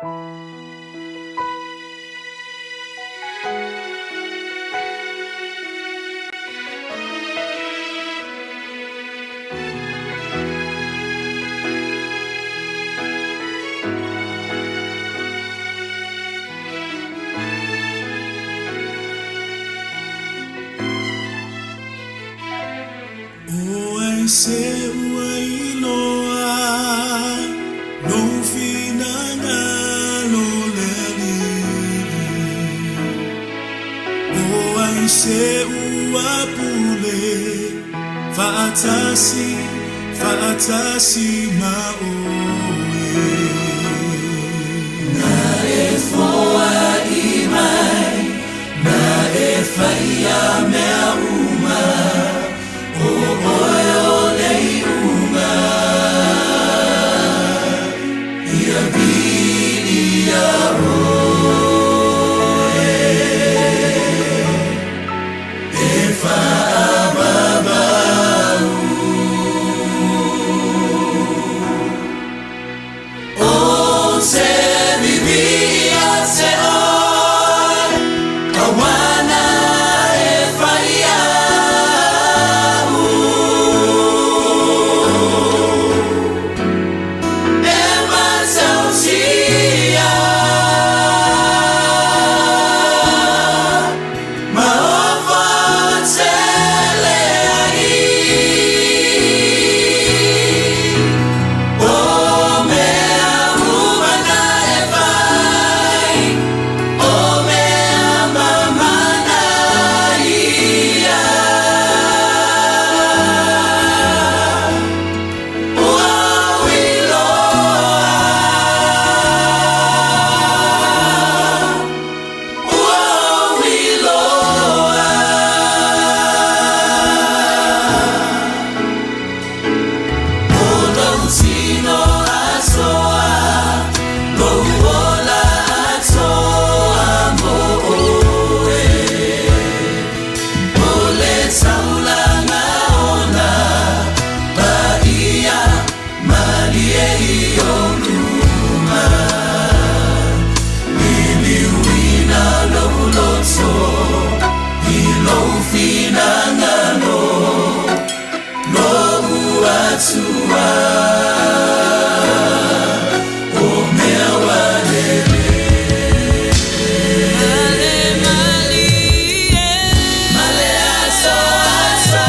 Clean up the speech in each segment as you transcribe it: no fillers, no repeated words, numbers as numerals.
O ai se ua iloa lou finagalo le Alii? O ai se ua pule faatasi, faatasi ma oe? Na e foai mai, na e faia mea uma, o oe o le iuga. Ia viia oe, e faavavau. Ou te vivi ia te oe, auana e fai a'u. E matautia, ma ofa tele ai. O mea uma na e fai, o mea mamana ia. Ua ou iloa, ua ou iloa. O lou tino atoa, lou ola atoa mo oe. O le taulaga ola, paia malie i ou luma. Liliuina lou loto, i lou finagalo, lou Atua. O mea ua lelei. Male malie. Male aso aso.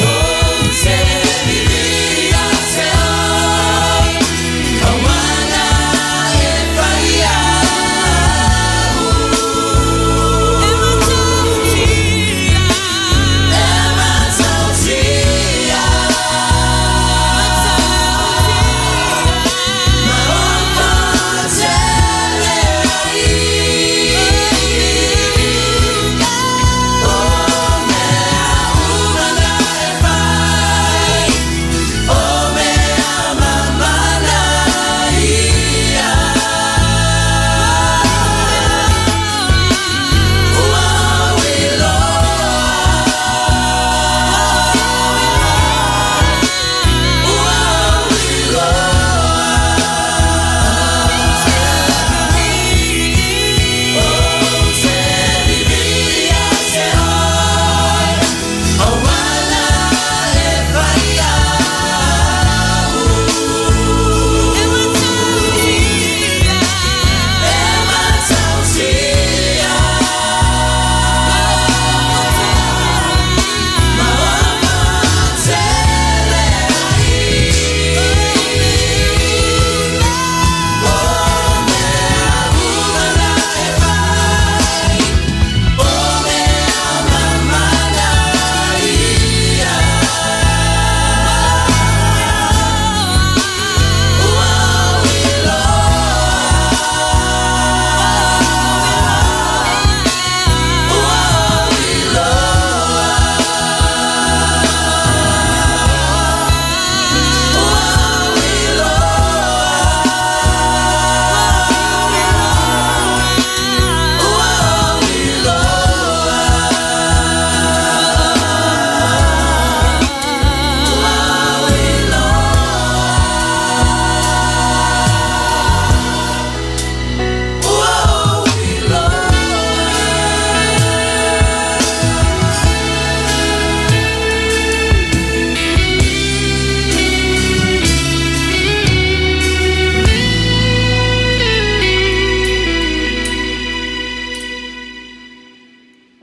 Ou te vivi ia te oe, auana e fai a'u. E matautia.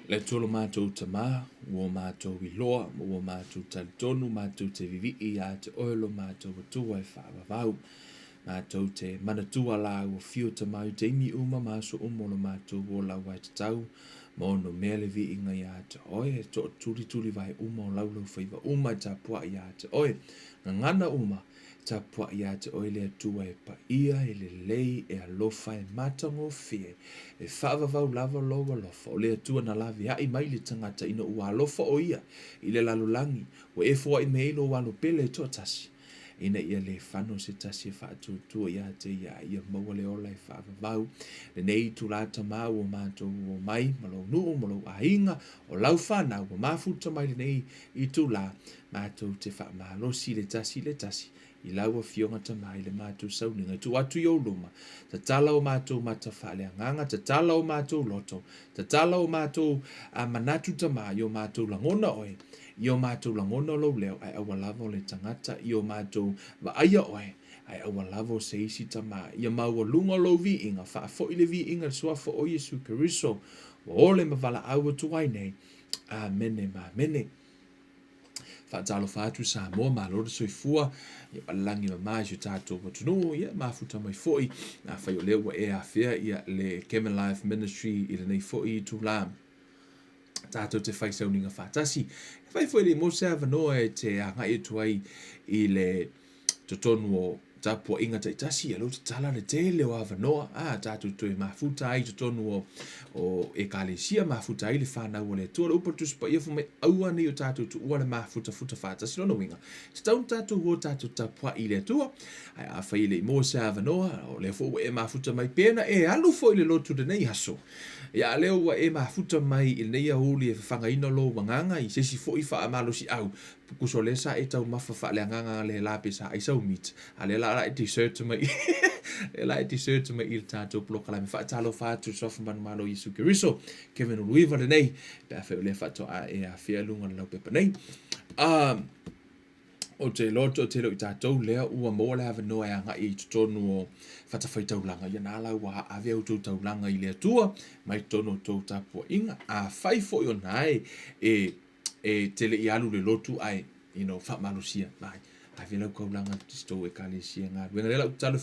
Le Atua lo matou Tama, ua matou iloa ma ua matou talitonu matou te vivii ia te Oe lo matou Atua e faavavau. Matou te manatua la ua fio Tama i taimi uma ma aso uma o lo matou ola aua e tatau ma ono mea le viiga ia te Oe, e toatulitulivae uma o laulaufaiva uma e tapuai ia te Oe, gagana uma Tapuai ia te oe le Atua e paia, e lelei, e alofa, e matagofie, e faavavau lava lou alofa. O le Atua na laveai mai le tagata ina ua alofa o ia i le lalolagi, ua e foai mai ai lou alo pele e toatasi, ina ia le fano se tasi e faatuatua ia te ia, a ia maua le ola e faavavau. Lenei itula Tama ua matou omai ma lou nuu ma lou aiga, o lau fanau ua mafuta mai lenei itula, Matou te faamalosi le tasi i le tasi i lau Afioga Tama i le matou sauniga e tuu atu i ou luma. Tatala o matou mata faaleagaga, tatala o matou loto, tatala o matou manatu Tama i o matou lagona Oe, i o matou lagona Lou leo, ae aua lava o le tagata i o matou vaaia Oe, ae aua lava o se isi Tama. Ia maualuga Lou viiga, faafoi le viiga i le Suafa o Iesu Keriso, ua ole ma valaau atu ai nei. Amene ma amene. Faatalofa atu Samoa, malo le soifua, ia palelagi mama i si o tatou atunuu, ia mafuta mai foi, afai o lea ua e afea ia le Kevin Life Ministry i lenei foi itula tatou te fai sauniga faatasi. E fai foi le mo se avanoa e te agai atu ai i le totonu o tapuaiga taitasi, ia lea ua tatala le tele o avanoa a tatou toe mafuta ai i totonu o, o ekalesia, mafuta ai le whanau o le Atua. O le upu a le Tusi Paia fai mai, aua nei o tatou tuua le mafutafuta faatasi. Lona uiga, tatau ona tatou o tatou tapuai i le Atua, ae afai e le i maua se avanoa, o lea foi ua e mafuta mai, pe na e alu foi i le lotu i lenei aso, ia a lea ua e mafuta mai i lenei aoauli e fafagaina lou agaga i se isi foi faamalosiau, Pukuso lea sa e taumafa faaleagaga le la pe sa ai sau meat a lea la la e dessert mai lea la e dessert mai i le tatou polokalame faatalofa atu Suafa Manumalo Iesu Keriso Kevin Uluiva lenei pe afai o lea faatoa e afea luga o le laupepa nei ou te iloa o tele o i tatou lea ua maua le avanoa e agai i totonu o fatafaitaulaga ia na la ua ave a outou taulaga i le Atua mai totonu o tou tapuaiga afai foi o na e e e te le i alu le lotu ae you know, faamalosia mai ave lau taulaga i se tou ekalesia galuega lea lau tatalo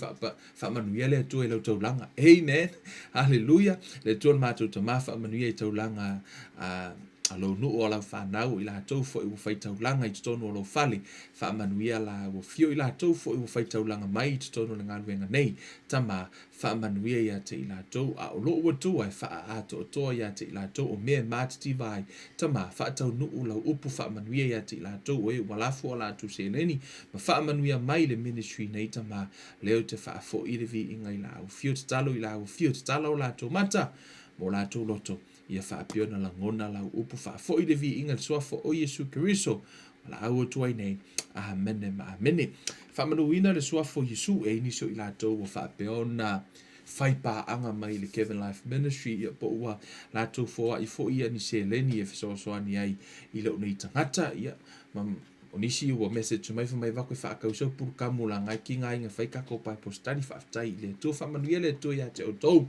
faamanuia le Atua i lau taulaga. Amen. Hallelujah. Le Atua le matou Tama faamanuia i taulaga a a lou nuu o lau fanau i latou foi ua fai taulaga i totonu o lou fale. Faamanuia la ua fio i latou foi ua fai taulaga mai i totonu o le galuega nei. Tama, Faamanuia ia te i latou, a o lou Atua e faaatoatoa ia te i latou o mea e matitiva ai. Tama, faataunuu lau upu faamanuia ia te i latou o e ua lafo a latou seleni, ma faamanuia mai le ministry nei, Tama, lea ou te faafoi le viiga i lau afio tatalo i lau afio tatala o latou mata ma o latou loto, ia faapea ona lagona lau upu faafoi le viiga i le Suafa o Iesu Keriso, Valaau atu ai nei. Amene ma amene. Faamanuina le suafa o Iesu e nisi o i latou ua faapea ona fai paaga mai i le Kevin Life Ministry, ia po ua latou foai foi ia ni seleni e fesoasoani ai i lou nei tagata, ia ma o nisi ua message mai fai mai vaku e faatau sau pulukamu la ngai ki ngai fai kakou Bible study. Faafetai i le Atua, faamanuia le Atua ia te outou,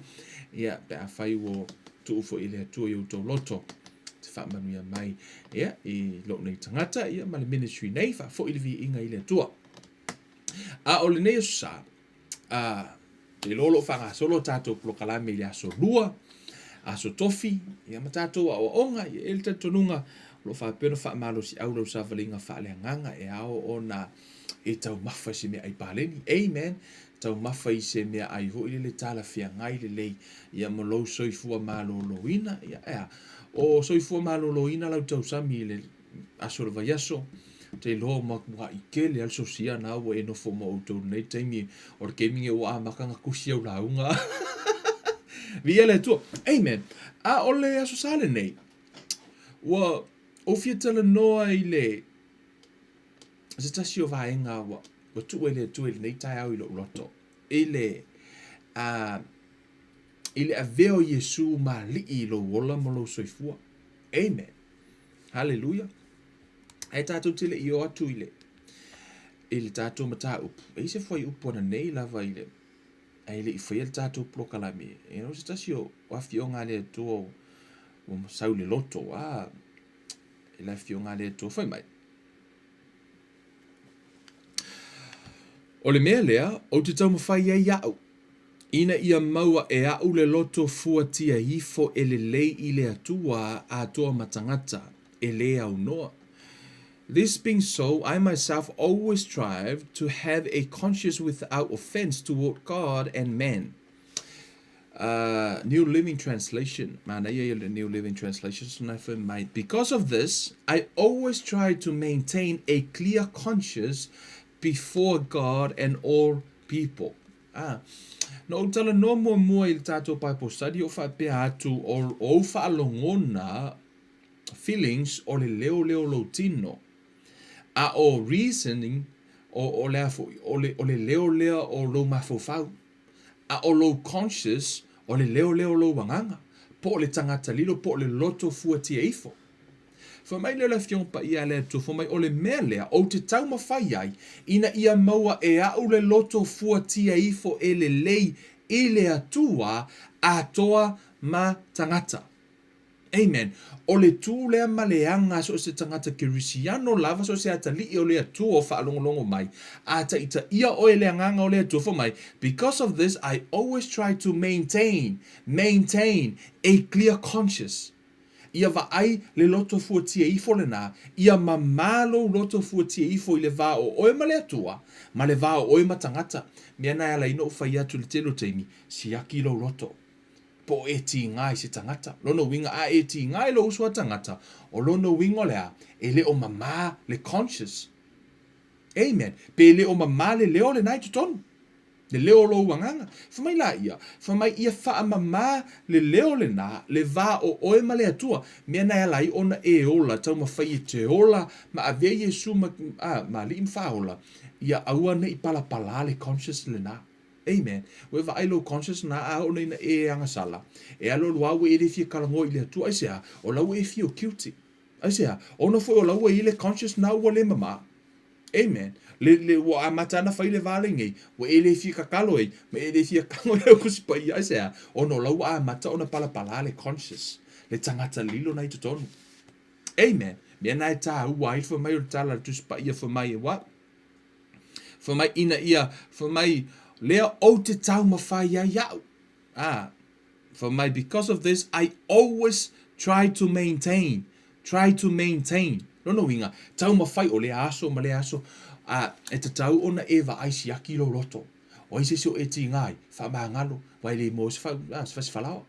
ia pe afai ua tuu foi i le Atua i outou loto te faamanuia mai ia, i lou nei tagata ia, ma le ministry nei, faafoi le viiga i le Atua. A o lenei aso sa, a, te iloa o lo o faagasolo tatou polokalame i le aso lua, aso tofi, ia ma tatou aoaoga, ia e le talitonuga o lo o faapea ona faamalosiau lau savaliga faaleagaga e ao ona e taumafa i se meaai paleni. Amen. Taumafa i se meaai foi lele talafeagai lelei ia ma lou soifua maloloina. Ia, ea, o soifua maloloina lau tausami i le aso o le vaiaso, te iloa matuai tele lava le sosia na ua e nofo ma outou i lenei taimi o le taimi lenei ua amata ona tusi au lauga. Viia le Atua. Amen. A o le Aso Sa lenei, ua ou fia talanoa i le se tasi o vaega ua ua tuu e le Atua i lenei taeao i lou loto, i le a i le avea o Iesu ma Alii i lou ola ma lou soifua. Amen. Haleluia. Ae tatou te le i o atu i le i le tatou mataupu, e i se fuaiupu ananei lava i le ae le i faia le tatou polokalame, e no se tasi o afioga a le Atua o Ua sau le loto, a, i le Afioga a le Atua fai mai. O le mea lea, ou te taumafai ai au, ina ia maua e au le loto fuatia ifo e lelei i le Atua atoa ma tagata, e lē aunoa. This being so, I myself always strive to have a conscience without offense toward God and man. Uh, New Living Translation, manaia ia le New Living Translation, so na fai mai, Because of this, I always try to maintain a clear conscience before God and all people. Ah, na ou talanoa muamua i le tatou Bible study o faapea atu o, o ou faalogona feelings o le leo lea o lou tino. A o reasoning o, o le a foi, o le, o le leo lea o lou mafaufau. A o lou conscious, o le leo lea o lou agaga, po o le tagata lilo, po o le loto fuatia ifo. Fai mai lea o le Afioga Paia a le Atua, fai mai, o le mea lea ou te taumafai ai, ina ia maua e au le loto fuatia ifo e lelei i le Atua atoa ma tagata. Amen. O le tu lea ma le aga a so o se tagata Kerisiano lava, so o se atalii o le Atua o faalogologo mai, a taitaia oe e le Agaga o le Atua, fai mai, Because of this I always try to maintain, maintain a clear conscience. Ia vaai le loto fuatia ifo lena, ia mamā lou loto fuatia ifo i le va o oe ma le Atua, ma le va o oe ma tagata. Mea na e ala ai ona ou fai atu i le tele o taimi, siaki lou loto. Po o e tiga i se tagata. Lona uiga, a e tiga i lou uso a tagata, o lona uiga o le a? E le o mamā le conscious. Amen. Pe le o mamā le leo lena i totonu. Le leo o lou agaga. Fai mai laia, fai mai ia faamamā le leo lena, le va o oe ma le Atua. Mea na e ala ai ona e ola, taumafai e te ola ma avea Iesu ma, a, ma Alii ma Faaola, ia aua ne i palapalā le conscious lena. Amen. Ua e vaai lou conscious na a oo nei ina e agasala, e alualu a ua e le fia talanoa i le Atua. Aisea? O la ua e feel guilty. Aisea? Ona foi o la ua i ai le conscious na ua le mama. Amen. Le, le, ua amata ana fai le va lenei, ua e le fia tatalo ai, ma e le fia tago i lau Tusi Paia. Aisea? Ona o la ua amata ona palapala le conscious, le tagata lilo na i totonu. Amen. Mea na e tāua ai le fai mai o le tala a le Tusi Paia fai mai e what? Fai mai ina ia, fai mai, lea ou te taumafai ai au. Ah, fai mai, because of this, I always try to maintain, try to maintain. Lona uiga, taumafai o lea aso ma lea aso, a, e tatau ona e vaai siaki lou loto. O ai se isi o e tiga ai, faamagalo, aua e le maua ai se fa, ah, se fasifalaoa.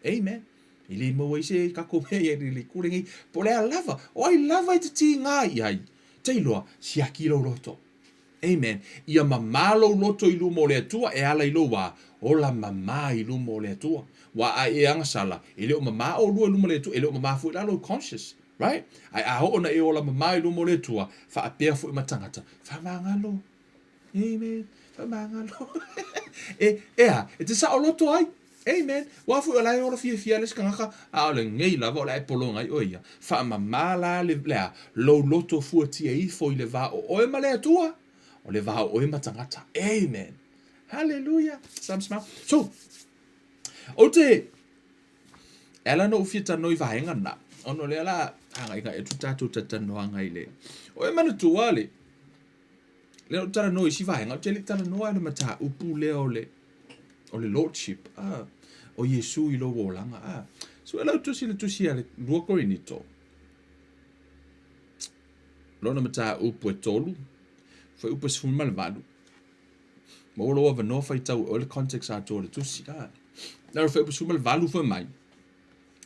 Amen. E le maua ai se tatou mea i le itu lenei. Po o le a lava, o ai lava e te tiga i ai, tailoa, siaki lou loto. Amen. Ia mamā lou loto i luma o le Atua e ala i lou wā, ola mamā i luma o le Atua. Wā a e agasala, e le o mamā ʻolua i luma o le Atua, e le o mamā foi la lou conscious. Right? Ae a oo ona e ola mamā i luma o le Atua, faapea foi ma tagata, faamagalo. Amen. Faamagalo. e, e a, e te saoloto ai. Amen. Ua foi o la e ola fiafia le isi tagata, a o lenei lava o le a e pologa ai oe ia. Faamama la le, le a, lou loto fuatia ifo i le va o oe ma le Atua, o le va o oe ma tagata. Amen. Hallelujah. Some smile. So, ou te, e ala ona ou fia talanoa i vaega na, ona o lea la agaigai atu tatou talatalanoaga i le, o e manatua le, Lea ou talanoa i isi vaega, ou te le i talanoa i le mataupu lea o le, o le lordship, ah, o Iesu i lou olaga. Ah. So e lau tusi le tusi a le 2 Korinito, lona mataupu e tolu, fuaiupu e 18. Maua lou avanoa faitau e oe le context atoa o le tusi. Ah. Lalo fuaiupu 18 fai mai,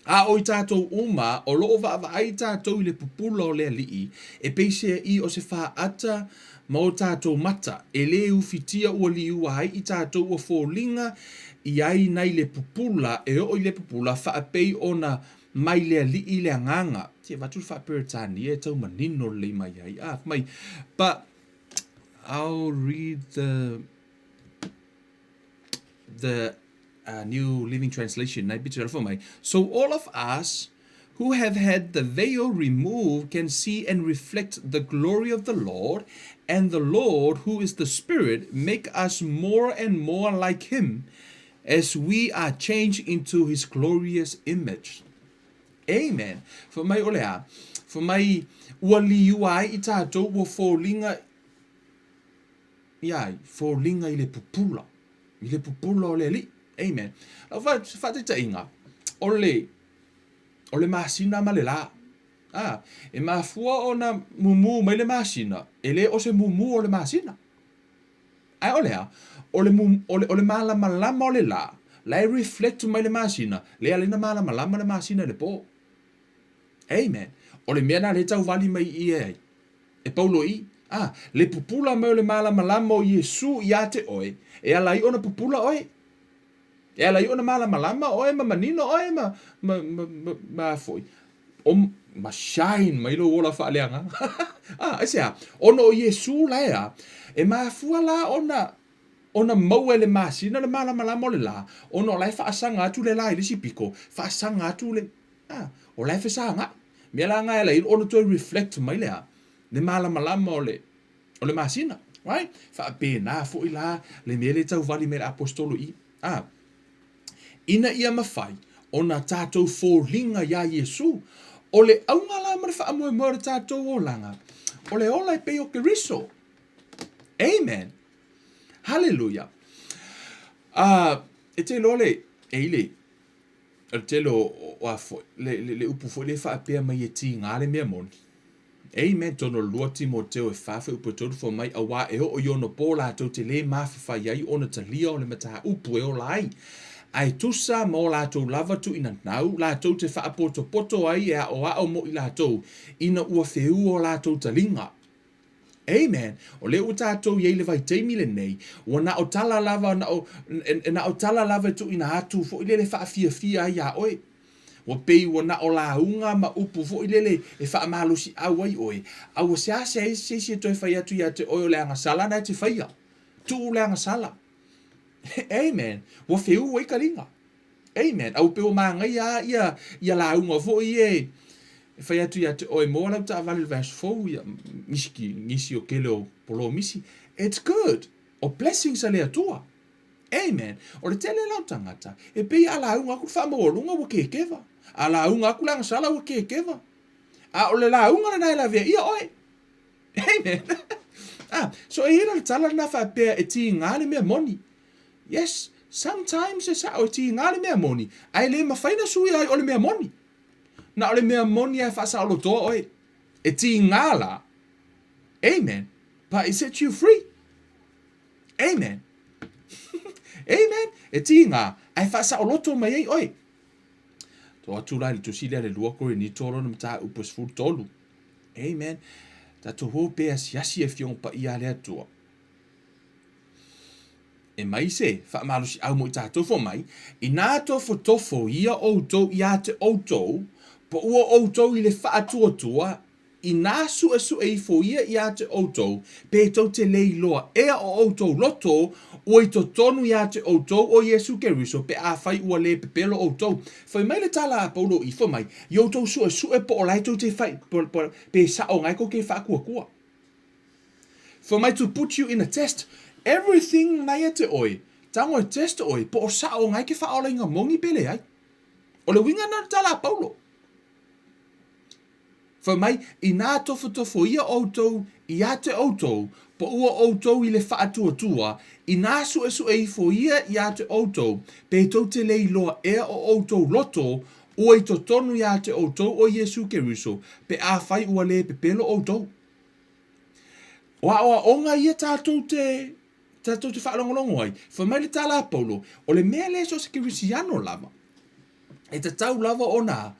A o i tātou uma, o lo o vaavaai tātou i le pupula o le Alii, e peiseai o se fāata ma o tātou mata, e lē ufitia ua liua ai i tātou ua foliga i ai nai le pupula, e oo i le pupula, faapei ona mai le Alii le Agaga. Ti avatu le faa-Peretania e tau manino lelei mai ai. Ah, mai, but I'll read the the uh, New Living Translation, nai pito mai. So all of us who have had the veil removed can see and reflect the glory of the Lord, and the Lord, who is the Spirit, make us more and more like him as we are changed into his glorious image. Amen. Fai mai o le a? Fai mai ua liua ai i tatou ua foliga ia ai, foliga i le pupula, i le pupula o le Alii. Amen. Lau faataitaiga, o le, o le masina ma le lā. A, e mafua ona mumu mai le masina, e le o se mumu o le masina. Ae o le a? O le, o le, o le malamalama o le lā, la e reflect mai le masina, lea ala ai ona malamalama le masina i le pō. Amen. O le mea lena lea e tauvali mai i i e ai, e Paulo i, a, le pupula mai o le malamalama o Iesu iā te oe, e ala ai ona pupula oe. E ala ai ona malamalama oe ma manino oe ma, ma, ma, ma, ma a foi, o, ma shine mai lou ola faaleagaga. Ah, aisea? Ona o Iesu la e a, e mafua la ona, ona maua e le masina le malamalama o le lā, ona o la e faasaga atu le lā i le isi piko, faasaga atu le, ah, o la e fesagai. Mea la na e ala ai ona toe reflect mai le a, le malamalama o le, o le masina. Right? Faapena foi la le mea lea e tauvali mai le aposetolo i. Ah, ina ia mafai ona tatou foliga iā Iesu. O le auga la ma le faamoemoe o le tatou olaga, o le ola e pei o Keriso. Amen. Haleluia. Uh, e te iloa le, e i le, o le tele o, o a foi, le, le, le upu foi le faapea mai e tiga le mea moni. Amen. Tonu o le 2 Timoteo e 4 fuaiupu e 3 fai mai, Auā e oo i ona pō latou te lē mafafai ai ona talia o le mataupu e ola ai, a e tusa ma o latou lava tuuinanau, latou te faapotopoto ai e aʻoaʻo mo i latou, ina ua feua o latou taliga. Amen. O lea ua tatou i ai i le vaitaimi lenei, ua na o tala lava, na o, na o tala lava e tuuina atu foi lele e faafiafia ai iā oe. Ua pei ua na o lauga ma upu foi lele e faamalosiau ai oe, a ua seasea ai se isi e toe fai atu ia te oe o le agasala na e te faia. Tuu le agasala. Amen. Ua feū ai kaliga. Amen. A ua pei ua manaia lava ia, ia lauga foi ia e fai atu ia te oe, maua lau taavale i le vaiaso fou, ia, nisi, nisi o kele o polomisi. It's good. O blessings a le Atua. Amen. O le tele la o tagata, e pei a lauga atu le faamaualuga ua kekeva. A lauga atu le agasala ua kekeva. A o le lauga lena e lavea ia oe. Amen. Ah, so e i ai la le tala lena faapea e tiga le mea moni. Yes, sometimes e sao e tiga le mea moni, ae le mafai na suia ai o le mea moni. Na o le mea moni lava e faasaolotoa oe. E tiga la. Amen. But it sets you free. Amen. Amen. E tiga, ae faasaoloto mai ai oe. To atu la i le tusi lea le 2 Korinito lona mataupu e 13. Amen. Tatou o pe asiasi e Afioga Paia a le Atua. E mai se faamalosiau mo i tatou fai mai, inā tofotofo ia outou iā te outou, po ua outou i le faatuatua, Inā suesue ifo ia iā te outou, pe tou te le iloa ea o outou loto ua i totonu iā te outou o Iesu Keriso pe afai ua le pepelo outou. Fai mai le tala a Paulo i, fai mai, i outou suesue po o lae tou te fai, po, po, pe sao ngae kou ke faakuakua. Fai mai to put you in a test, everything na ia te oe, tago e test oe, po o sao ngae ke faaolainga moni pe leai. O le uiga na o le tala a Paulo. Fai mai, inā tofotofoia ʻoutou iā te ʻoutou, po ua ʻoutou i le faatuatua, inā suʻesuʻe ifo ia iā te ʻoutou, pe tou te le iloa ea o ʻoutou loto, ua i totonu iā te ʻoutou o Iesū Keriso, pe afai ua lē pepelo ʻoutou. O aʻoaʻoga ia tātou te, tātou te faalogologo ai. Fai mai le tala a Paulo, o le mea lea so o se Kerisiano lava, E tatau lava ona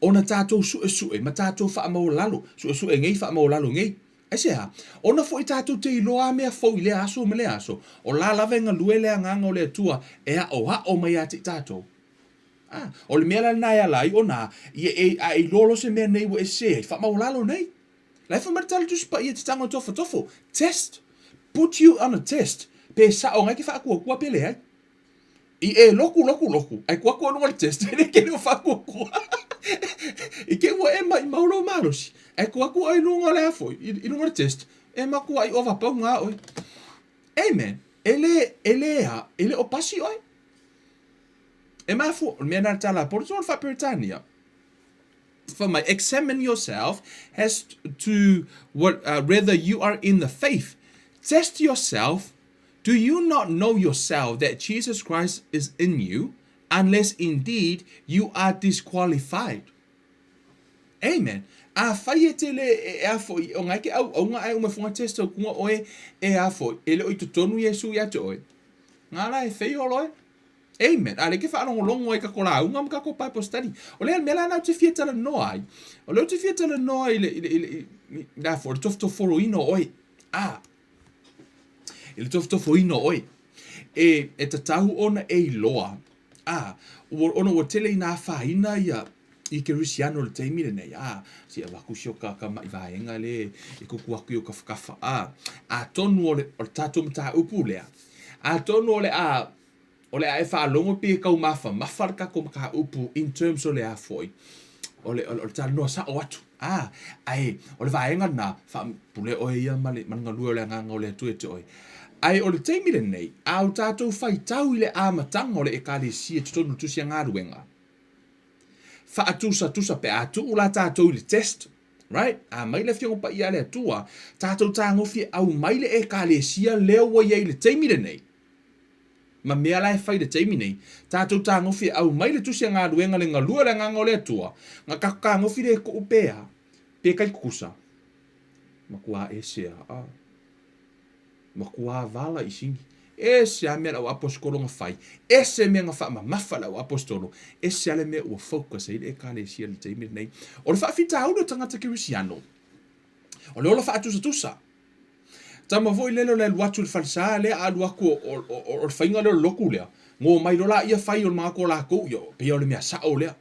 ona tatou suʻesuʻe ma tatou faamaualalo, suʻesuʻe nei, faamaualalo nei. Aisea? Ona foi tatou te iloa a mea fou i lea aso ma lea aso, o la lava e galue le Agaga o le Atua e aʻoaʻo mai ia te i tatou. A, o le mea la lena e ala ai ona ia e, a e iloa loa se mea nei ua e sese ai, faamaualalo nei. La e fai mai le tala Tusi Paia te tago tofotofo, test, put you on a test, pe sao ngai ke faakuakua pe leai. I e loku, loku, loku, ae kua kua luga le test, e le kele o whaakuakua. I ke ua e mai mau lou malosi, ae kua kua i luga o le a foi, i, i luga le test, e makua i ova pau ngā oe. Amen. E le, e le a, e le o pasi oe. E mafua, o le mea nā le tala a Polo, tōna wha-Peretania. Fai mai, Examine yourself as to what, whether you are in the faith. Test yourself. Do you not know yourself that Jesus Christ is in you, unless indeed you are disqualified? Amen. Afai e te le e a foi, o ngai ke au aunga ai uma funga test o kunga oe e a foi, e le o i totonu Iesu ia te oe. Ngā la e whei o loe. Amen. A le ke whaalongolongo ai ka ko lauga ma ka ko Bible study. O le mea la na te fia tala noa ai. O le te fia tala noa i le, i le, i le, i le, i le tofotoforoina o oe. A, i le tofotofoina o oe. E, e tatau ona e iloa, a, ua, ona ua tele ina afaina ia i Kerisiano i le taimi lenei, a, se avatu si o ka, ka maʻi vaega le e kuku aku i o kafakafa, a, atonu o le, o le tatou mataupu lea, atonu o le a, O le a e faalogo pei e tau mafamafa le tatou mataupu in terms o le a foi, o le, o le, o le talanoa sao atu. A, ae o le vaega lena, faapule oe ia ma le, ma le galue o le Agaga o le Atua ia te oe. Ae o le taimi lenei, a o tatou faitau i le amataga o le Ekalesia i totonu o le Tusi a Galuega, faatusatusa pe a tuu la tatou i le test, right? A mai le Afioga Paia a le Atua, tatou tagofi e aumai le Ekalesia lea ua i ai i le taimi lenei, ma mea la e fai i le taimi nei, tatou tagofi e aumai le tusi a galuega le galue o le Agaga o le Atua, na tatou tagofi le tuu pe a, pe kai tutusa. Matua ese a, a. Matua vala i sini. Ese a mea le au aposetolo na fai, ese mea na faamamafa le au aposetolo, ese a le mea ua focus ai le Ekalesia i le taimi lenei. O le faafitauli o tagata kerisiano, o le ola faatusatusa. Tama foi lele o le alu atu i le falesa lea a alu atu o le faiga lea o le lotu lea, ngo mai loa laia fai o le manatu o latou, ia pei o le mea sao lea.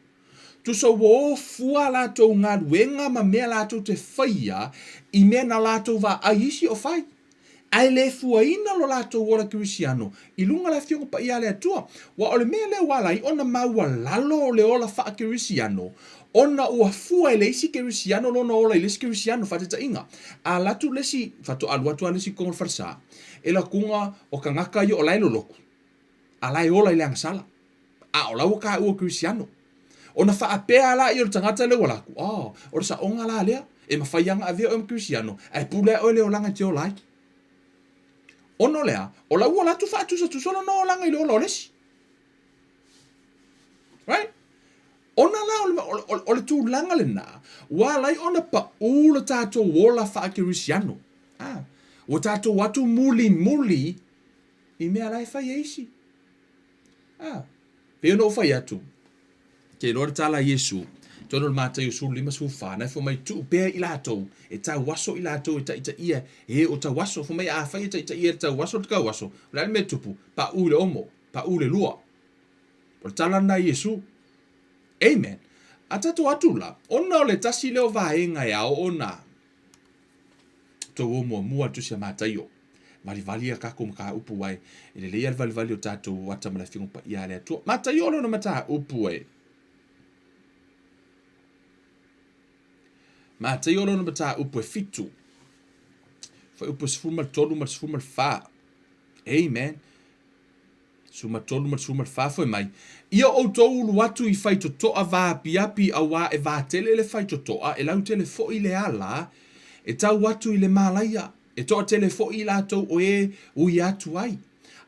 Tusa ua o fua a latou galuega ma mea latou te faia i mea na latou vaai isi o fai. Ae le fuaina lo latou ola kerisiano i luga o le Afioga Paia a le Atua. Ua o le mea lea ua ala ai ona maualalo le ola faakerisiano, ona ua fua e le isi kerisiano lona ola i le isi kerisiano. Faataitaiga, a alu atu le isi, faatoa alu atu lava le isi i totonu o le falesa, e lakuga o tagata ia o la e lolotu, a la e ola i le agasala, a o la ua taua kerisiano. Ona faapea lava laia o le tagata lea ua alu atu, oh, o le saoga la lea, e mafai lava ona avea oe ma kerisiano, ae pule lava oe i le olaga e te ola ai. Ona o le a? O la ua alu atu faatusatusa lona olaga i le ola o le isi. Right? Ona la o le, o, o, o le tulaga lena, ua ala ai ona paʻu lo tatou ola faakerisiano. Ah, ua tatou atu mulimuli i mea la e fai e isi. Ah, pei ona ou fai atu, Ke iloa le tala a Iesu, totonu o le Mataio 15, 14, na e fai mai, Tuu pea i latou, e tauaso i latou e taitaia e o tauaso. Fai mai, afai e taitaia e le tauaso le tauaso, o le a le mea e tupu? Paʻu i le omo, paʻu i le lua. O le tala lena a Iesu. Amen. A tatou atu la, ona o le tasi lea o vaega e ao ona tou o muamua le Tusi a Mataio. Valivali a tatou mataupu ai. E lelei lava le valivali o tatou ata ma le Afioga Paia a le Atua. Mataio o lona mataupu e. Mataio o lona mataupu e fitu. Fuaiupu e 13 ma le 14. Amen. 13 ma le 14 fai mai, Ia outou ulu atu i faitotoa vaapiapi auā e vatele le faitotoa, e lautele foi le ala e tau atu i le malaia, e toatele foi i latou o e ui atu ai.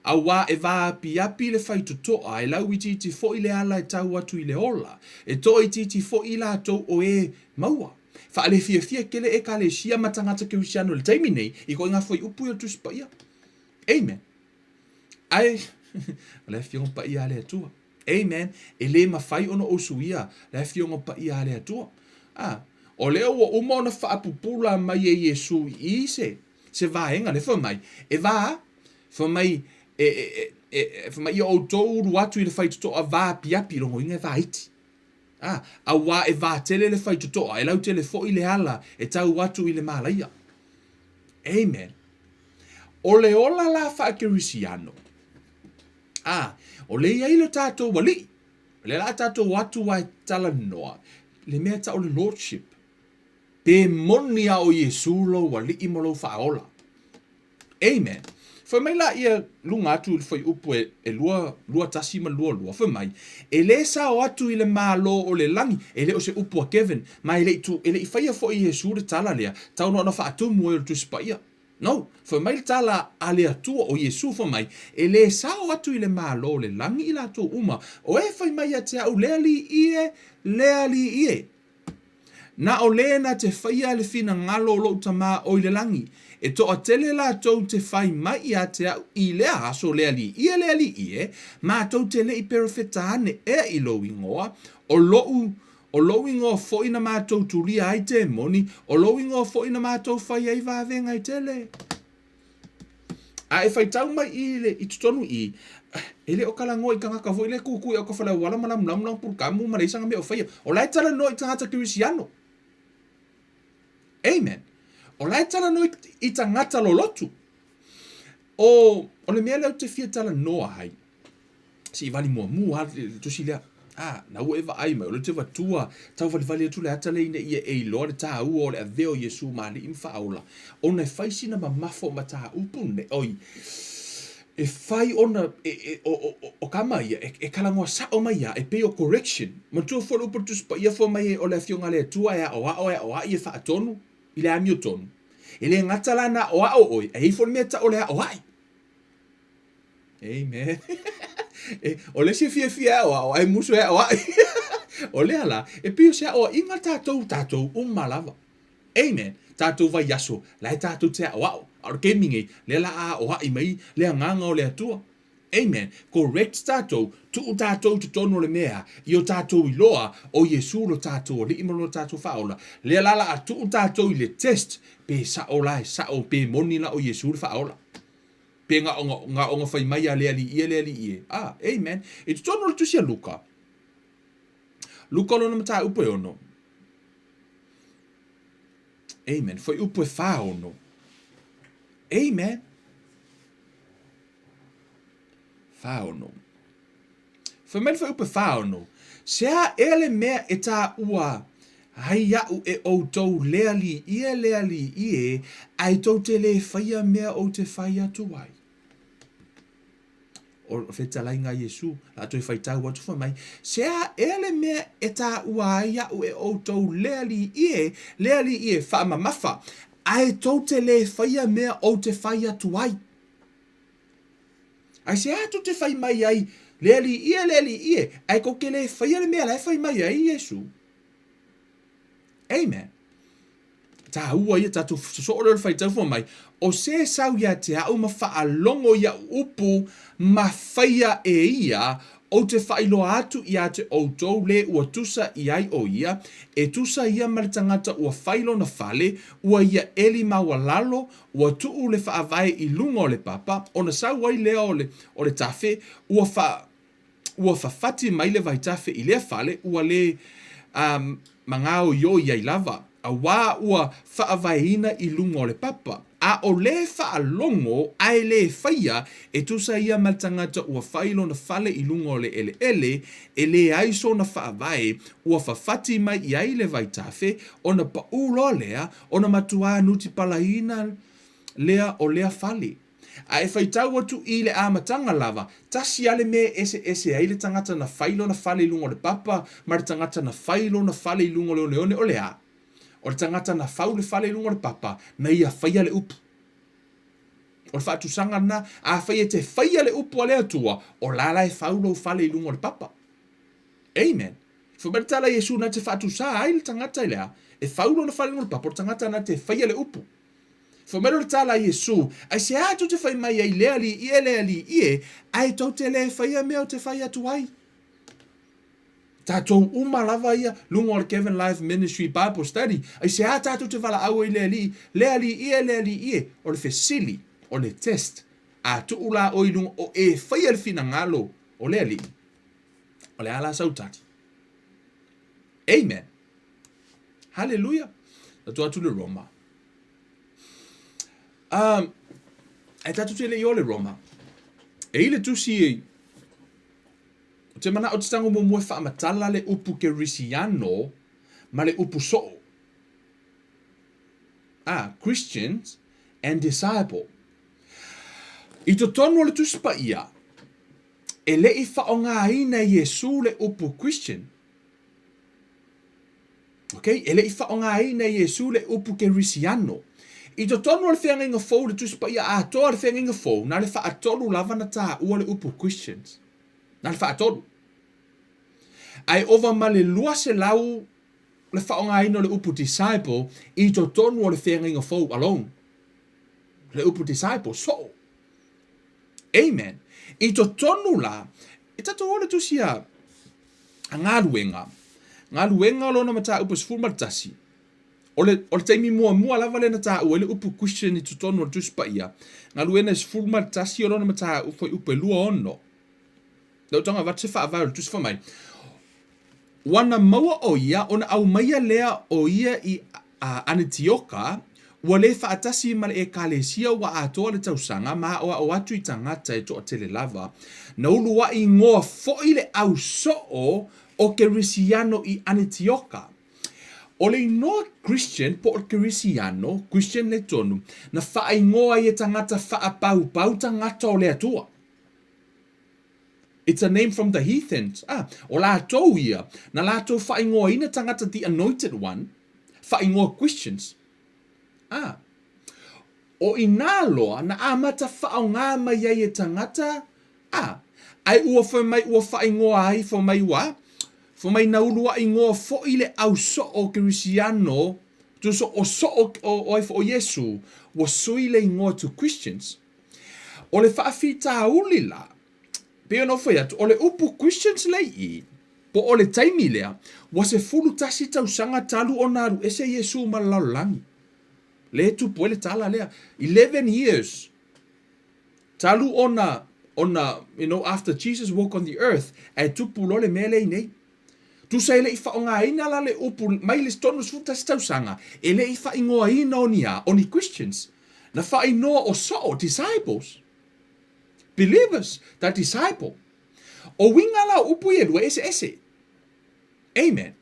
Auā e vaapiapi le faitotoa, e lauitiiti foi le ala e tau atu i le ola, e toaitiiti foi i latou o e maua. Faalefiafia tele Ekalesia ma tagata Kerisiano i le taimi nei i ituaiga fuaiupu ia o le Tusi Paia. Amen. Ae, o le Afioga Paia a le Atua. Amen. E le mafai ona ou suia le Afioga Paia a le Atua. Ah, o lea ua uma ona faapupula mai e Iesu i i se, se vaega, le fai mai, e va, fai mai, e, e, e, e, fai mai, ia outou ulu atu i le faitotoa vaapiapi, logoina e vaiti. Ah, auā e vatele le faitotoa, e lautele foi le ala e tau atu i le malaia. Amen. O le ola la faakerisiano, a, o le i ai lo tatou alii, o lea la a tatou atu a e talanoa, le mea e tau o le lordship. Pe moni a o Iesu lou alii ma lou faaola. Amen. Fai mai laia luga atu i le fuaiupu e, e 2, 21 ma le 22, fai mai, E lē sao atu i le Malo o le lagi, e le o se upu a Kevin, ma e le i tu, e le i faia foi e Iesu le tala lea, tau na ona faatumu ai o le Tusi Paia. No, fai mai le tala a le Atua o Iesu, fai mai, E lē sao atu i le Malo o le lagi i latou uma, o e fai mai ia te a'u, Le Alii e, le Alii e. Na o lē na te faia le finagalo o lou Tama o i le lagi. E toatele latou te fai mai ia te a'u i lea aso, Le Alii e, le Alii e, matou te le i perofeta ane ea i lou ingoa, o lo'u o lou ingoa foi na matou tulia ai temoni, o lou ingoa foi na matou fai ai vavega e tele. A e faitau mai i le i totonu i i, e le o talanoa i tagata foi lea e kukui au ka fale auala ma lamulamu lana pulukamu ma leai sana mea o faia. O la e talanoa i tagata kerisiano. Amen. O la e talanoa i tagata lolotu. O, o le mea lea ou te fia talanoa ai, se i vali muamua lava le tusi lea. A, na ua e vaai mai, o lea ou te avatua tauvalivali atu le ata lea ina ia e iloa le taua o le avea o Iesu ma Alii ma Faaola, ona e fai sina mamafo mataupu nei, oi, e fai ona, e, e, o, o, o, o kama ia, e, e talanoa sao mai lava, e pei o correction. Manatua foi le upu a le Tusi Paia fai mai o le Afioga a le Atua e aoao, e aoai, e faatonu i le amiotonu. E le gata la na aoao oe, ae i ai foi le mea e tau o le aoai. Amen. E, o le isi e fiafia e aoao, ae musu e aoai. O lea la, e pei o se aoaiga tatou, tatou uma lava. Amen. Tatou vaiaso, la e tatou te aoao. A o le taimi nei, lea la a aoai mai le agaga o le Atua. Amen. Correct tatou, tuu tatou i totonu o le mea, i o tatou iloa, o Iesu lo tatou Alii ma lo tatou Faaola. Lea la la a tuu tatou i le test, pe sao la e sao, pe moni la o Iesu le Faaola. Pe na o na ona fai mai a le Alii e, le Alii e. Ah, amen. I totonu o le tusi a Luka, Luka lona mataupu e ono. Amen. Fuaiupu e 46. Amen. 46. Fai mai le fuaiupu e 46, Se a ea le mea e taua ai aʻu e ʻoutou le Alii e, le Alii e, ae tou te lē faia mea ou te fai atu ai? O le fetalaiga a Iesu, la toe faitau atu fai mai, Se a ea le mea e taua ai aʻu e ʻoutou le Alii e, le Alii e, faamamafa, ae tou te lē faia mea ou te fai atu ai? Aisea tou te fai mai ai, Le Alii e, le Alii e, ae tou te lē faia le mea la e fai mai ai Iesu? Amen. Tāua ia tātou sosoo lea o le faitau fua mai, o se sau ia te a'u ma faalogo i a'u upu ma faia e ia, ou te faailoa atu ia te outou le ua tusa i ai o ia, e tusa ia ma le tagata ua fai lona fale, ua ia eli maualalo, Ua tuu le faavae i luga o le papa, ona sau ai lea o le, o le tafe, ua fa, ua fafati mai le vaitafe i lea fale, ua le um, magaoioi ai lava, auā ua faavaeina i luga o le papa. A o le faalogo ae le faia, e tusa ia ma le tagata ua fai lona fale i luga o le eleele, e leai sona faavae, ua fafati mai i ai le vaitafe, ona paʻū loa lea, Ona matuā nutipalaina lea o lea fale. A e faitau atu i le amataga lava, tasi a le mea e eseese ai le tagata na fai lona fale i luga o le papa ma le tagata na fai lona fale i luga o le oneone, o le a? O le tagata na fau le fale i luga o le papa, na ia faia le upu. O le faatusaga lena, afai e te faia le upu a le Atua, o la la e fau lou fale i luga o le papa. Amen. Fai mai le tala a Iesu na te faatusā ai le tagata i le a? E fau lona fale i luga o le papa, o le tagata na te faia le upu. Fai mai loa le tala a Iesu, Aisea tou te fai mai ai le Alii e, le Alii e, ae tou te lē faia mea ou te fai atu ai? Tatou uma lava ia, luga o le Kevin Life Ministry Bible Study, aisea tatou te valaau ai le Alii, le Alii e, le Alii e? O le fesili, o le test, a tuu la oe i luga o e faia le finagalo o le Alii, O le a la sau tali? Amen. Hallelujah. Tatou atu le Roma. Um, e tatou te le i o le Roma. E i le tusi e o te mana o te tango muamua e faamatala le upu kerisiano ma le upu soo. Ah, Christians and disciple. I totonu o le Tusi Paia, e le i faaaogaina e Iesū le upu Christian. Okay? E le i faaaogaina e Iesū le upu Kerisiano. I totonu o le Feagaiga Fou, le Tusi Paia atoa o le Feagaiga Fou, na o le faatolu lava na taua le upu Christians. Na o le faatolu. Ae ova ma le 200 le faaaogaina o le upu disciple i totonu o le Feagaiga Fou alone. Le upu disciple, soo. Amen. I totonu la, e tatou o le tusi a, a Galuega. Galuega o lona mataupu 11. O le, o le taimi muamua lava lea na taua ai le upu Christian i totonu o le Tusi Paia. Galuega 11 o lona mataupu fuaiupu e 26. Lea ua tago avatu se faavae o le tusi fai mai. Ua na maua ʻo ia ona aumaia lea o ia i Anetioka, ua lē faatasi ma le ʻEkalesia ua atoa le tausaga ma aʻoaʻo atu i tagata e toatele lava. Na uluaʻi igoa foʻi le au soo o Kerisiano i Anetioka. ʻO le inoa Christian po o le Kerisiano, Christian le tonu, na faaigoa ai e tagata faapaupau tagata o le Atua. It's a name from the heathens. Ah, o latou ia, na latou faaigoaina tagata the anointed one, faaigoa Christians. Ah, o inā loa na amata faaaogā mai ai e tagata, ah, ae ua fai mai ua faaigoa ai, fai mai ua, fai mai na uluaʻi igoa foʻi le au soo o Kerisiano, tusa o soo o, o ai foʻi o Iesu, ua sui le igoa to Christians. O le faafitauli la, pei ona ou fai atu, o le upu Christians lea i i, po o le taimi lea, ua 11 tausaga talu ona alu ese Iesu ma le lalolagi. Lea e tupu ai le tala lea. 11 years talu ona, ona, you know, after Jesus walk on the earth, ae tupu loa le mea lea i nei. Tusa e le i faaaogaina la le upu mai le 31 tausaga, e le i faaigoaina o ni a, o ni Christians. Na faaigoa o soo, disciples. Believers, the disciple. O uiga la o upu ia e lua e eseese. Amen.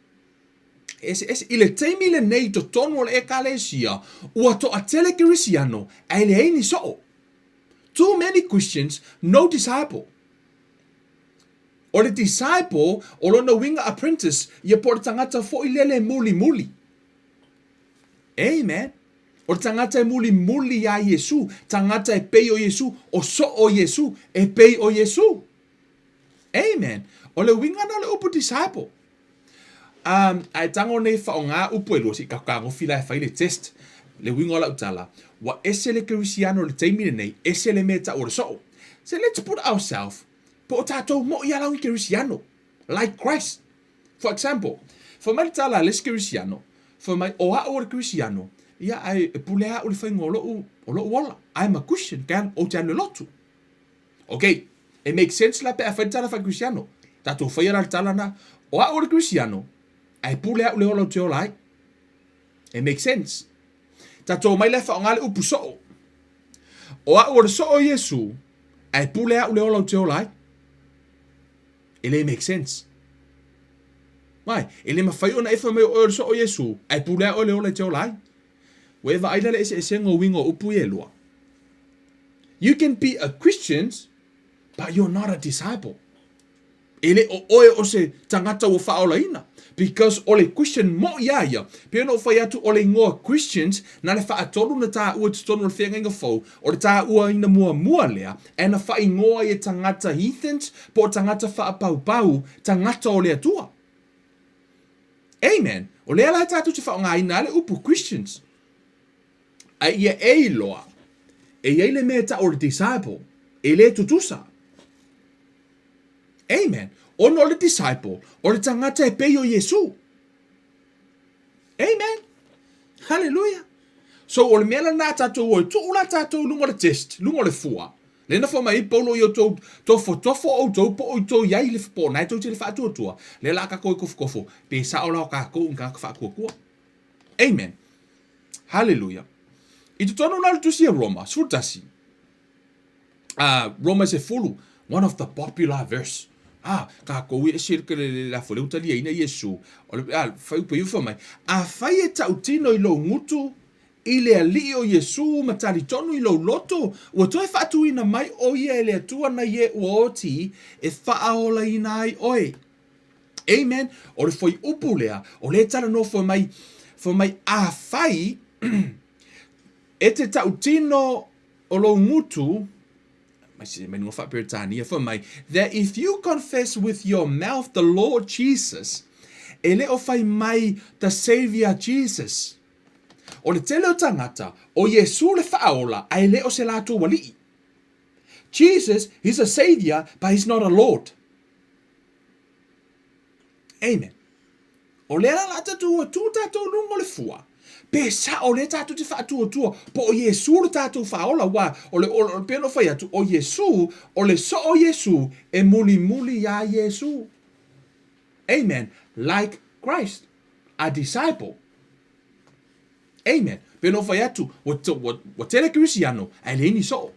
E eseese. I le taimi lenei i totonu o le Ekalesia, ua toatele Kerisiano, ae leai ni soo. Too many Christians, no disciple. O le disciple, o lona uiga apprentice, ia po o le tagata foi lele e mulimuli. Amen. O le tagata e mulimuli iā Iesu, tagata e pei o Iesu, o soo o Iesu, e pei o Iesu. Amen. O le uiga na o le upu disciple. Um, ae tago nei faaaoga upu e lua, se i fetagofi la e fai le test. Le uiga o lau tala, ua ese le kerisiano i le taimi lenei, ese le mea e tau o le soo. So let's put ourselves Po o tatou moʻi a lau Kerisiano, like Christ. For example, fai mai le tala a le isi Kerisiano, fai mai, o a'u o le Kerisiano, ia ae e pule a'u i le faiga o lo'u, o lo'u ola. I am a Christian, ke alu, ou te alu i le lotu. Ok, e make sense la pe a fai le tala faa-Kerisiano. Tatou faia la le tala na, o a'u o le Kerisiano, ae pule a'u i le ola ou te ola ai. E make sense. Tatou omai la e faaaoga le upu soo. O a'u o le soo o Iesu, ae pule a'u le ola ou te ola ai. E le make sense. Why? E le mafai ona e fai mai o oe o le soo o Iesu, ae pule a oe le ola e te ola ai. Ua e vaai la le eseesega o uiga o upu ia e lua. You can be a Christian, but you're not a disciple. E le o oe o se tagata ua faaolaina. Because o le Christian moʻi a ia, pei ona ou fai atu o le igoa Christians na le faatolu na taua i totonu o le Feagaiga Fou, o le tauaina muamua lea ae na faaigoa ai e tagata heathens po o tagata faapaupau, tagata o le Atua. Amen. O lea la e tatou te faaaogaina ai le upu Christians. Ae ia e iloa, e i ai le mea e tau o le disciple, e le tutusa. Amen. Ona o le disciple, o le tagata e pei o Iesu. Amen. Hallelujah. So o le mea lena a tatou o e tuu la tatou i luga o le test, luga o le fua. Lea na fai mai ai Paulo i outou tofotofo outou po o outou i ai le po o na e tou te le faatuatua. Lea la kakou e kofokofo, pe sao la o kakou i tagata faatuatua. Amen. Hallelujah. I totonu la o le tusi a Roma, 11. Roma e sefulu, one of the popular verse. Ah, kākou e ese le le le afo le utaliaina Iesu. O le ah, fai upu fai mai. Afai e tautino i lou gutu i le Alii o Iesū ma talitonu i lou loto, ua toe faatuina mai ʻo ia e le Atua nai e ua oti e faaolaina ai ʻoe. Amen. O le fuaiupu lea, o lea e talanoa fai mai, fai mai, afai e te tautino o lou gutu, mai se mai luga faa-Peretania, fai mai, that if you confess with your mouth the Lord Jesus, e le o fai mai the Saviour Jesus. O le tele o tagata, o Iesū le faaola, ae le o se latou alii. Jesus, he's a Saviour, but he's not a Lord. Amen. O lea la la tatou ua tu tatou luga o le fua, pe sao lea tatou te faatuatua po o Iesū le tatou faaola, aua o le, o le, pei ona ou fai atu, o Iesū, o le soo o Iesū e mulimuli iā Iesū. Amen. Like Christ, a disciple. Amen. Pei ona ou fai atu, ua, ua, ua tele Kerisiano, ae leai ni soo.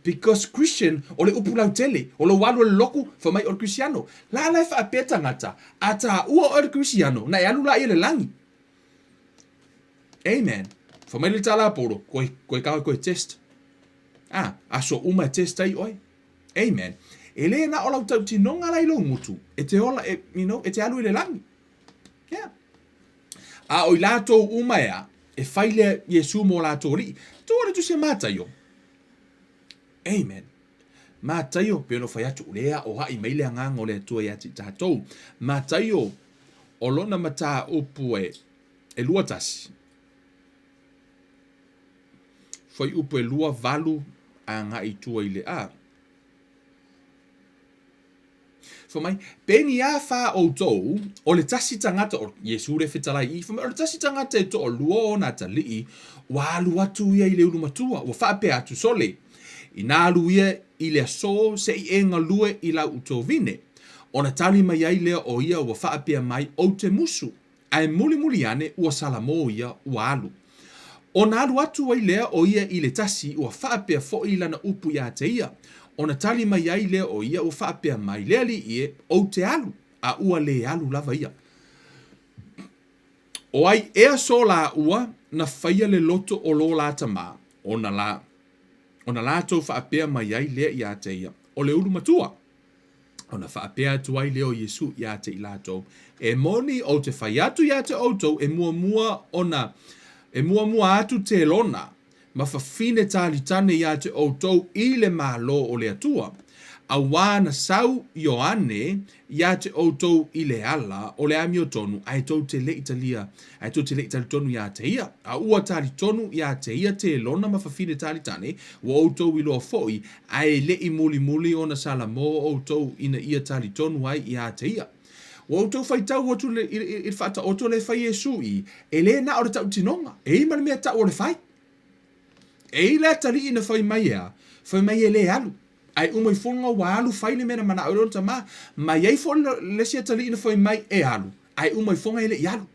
Because Christian, o le upu lautele, o lou alu e le loku, fai mai o le Kerisiano. La la e faapea tagata, a taua oe o le Kerisiano, na e alu laia i le lagi. Amen. Fai mai le tala a Paulo, koe, koe kau koe test. Ah, aso uma e test ai oe. Amen. E le na o lau tautinoga la i lou gutu, e te ola, e, you know, e te alu i le lagi. Yeah. A o i latou uma ea, e fai lea Iesū mō latou alii. Tuu le tusi a Mataio. Amen. Mataio, pei ona fai atu, lea o haʻi mai le agaga o le Atua iā te i tatou. Mataio, o lona mataupu e, e 21. Fuaiupu e 28 agai i tua i le a. Fai mai, Peni a whā outou, o le tasi tagata, o Iesū le fetalai i, fai mai, o le tasi tagata e toalua ona atalii, ua alu atu ia i le ulu matua, ua faapea atu, Sole, inā alu ia i le asō se i e galue i lau utovine. Ona tali mai ai lea o ia ua faapea mai, Ou te musu. Ae mulimuli ane ua salamō ia, ua alu. Ona alu atu ai lea o ia i le tasi, ua faapea foi lana upu iā te ia. Ona tali mai ai lea o ia ua faapea mai, Le alii e, ou te alu, a ua lē alu lava ia. O ai ea sō lāua na faia le loto o lō lā tamā, ona lā, ona lātou faapea mai ai lea iā te ia, O le ulu matua. Ona faapea atu ai lea o Iesu iā te i latou, E moni, ou te fai atu iā te outou, e muamua ona, e muamua atu telona, ma fafine talitane iā te outou i le Malo o le Atua. Auā na sau Ioane iā te outou i le ala o le amiotonu, ae tou te le i talia, ae tou te le i talitonu iā te ia. A ua talitonu iā te ia telona ma fafine talitane, ua outou iloa foi, Ae le i mulimuli ona salamō outou ina ia talitonu ai iā te ia. Ua outou faitau atu i le faataoto le fai Iesu i, e lē na o le tautinoga, e i ma le mea tau o le fai. E i le atalii na fai mai ea, fai mai e lē alu. Ae uma ifoga ua alu fai le mea na manao ai lona tamā. Ma i ai foi le isi atalii na fai mai e alu, ae uma ifoga e le i alu.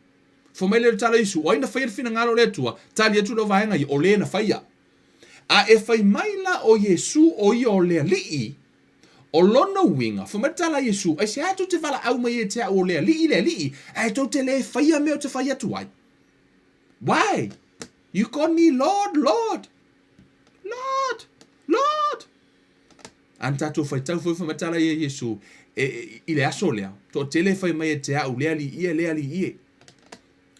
Fai mai lea o le tala a Iesu, o ai na faia le finagalo o le Atua? Tali atu le vaega ia, o lē na faia. A e fai mai la ʻo Iesū ʻo ia o le Aliʻi, o lona uiga, fai mai le tala a Iesū, Aisea tou te valaau mai ia te au o le Aliʻi, le Aliʻi, ae tou te lē faia mea ou te fai atu ai? Why? You call me Lord, Lord, Lord, Lord. A na tatou faitau foi fai mai le tala ia Iesū, e, e, i le aso lea, toatele e fai mai e te au, le Alii e, le Alii e.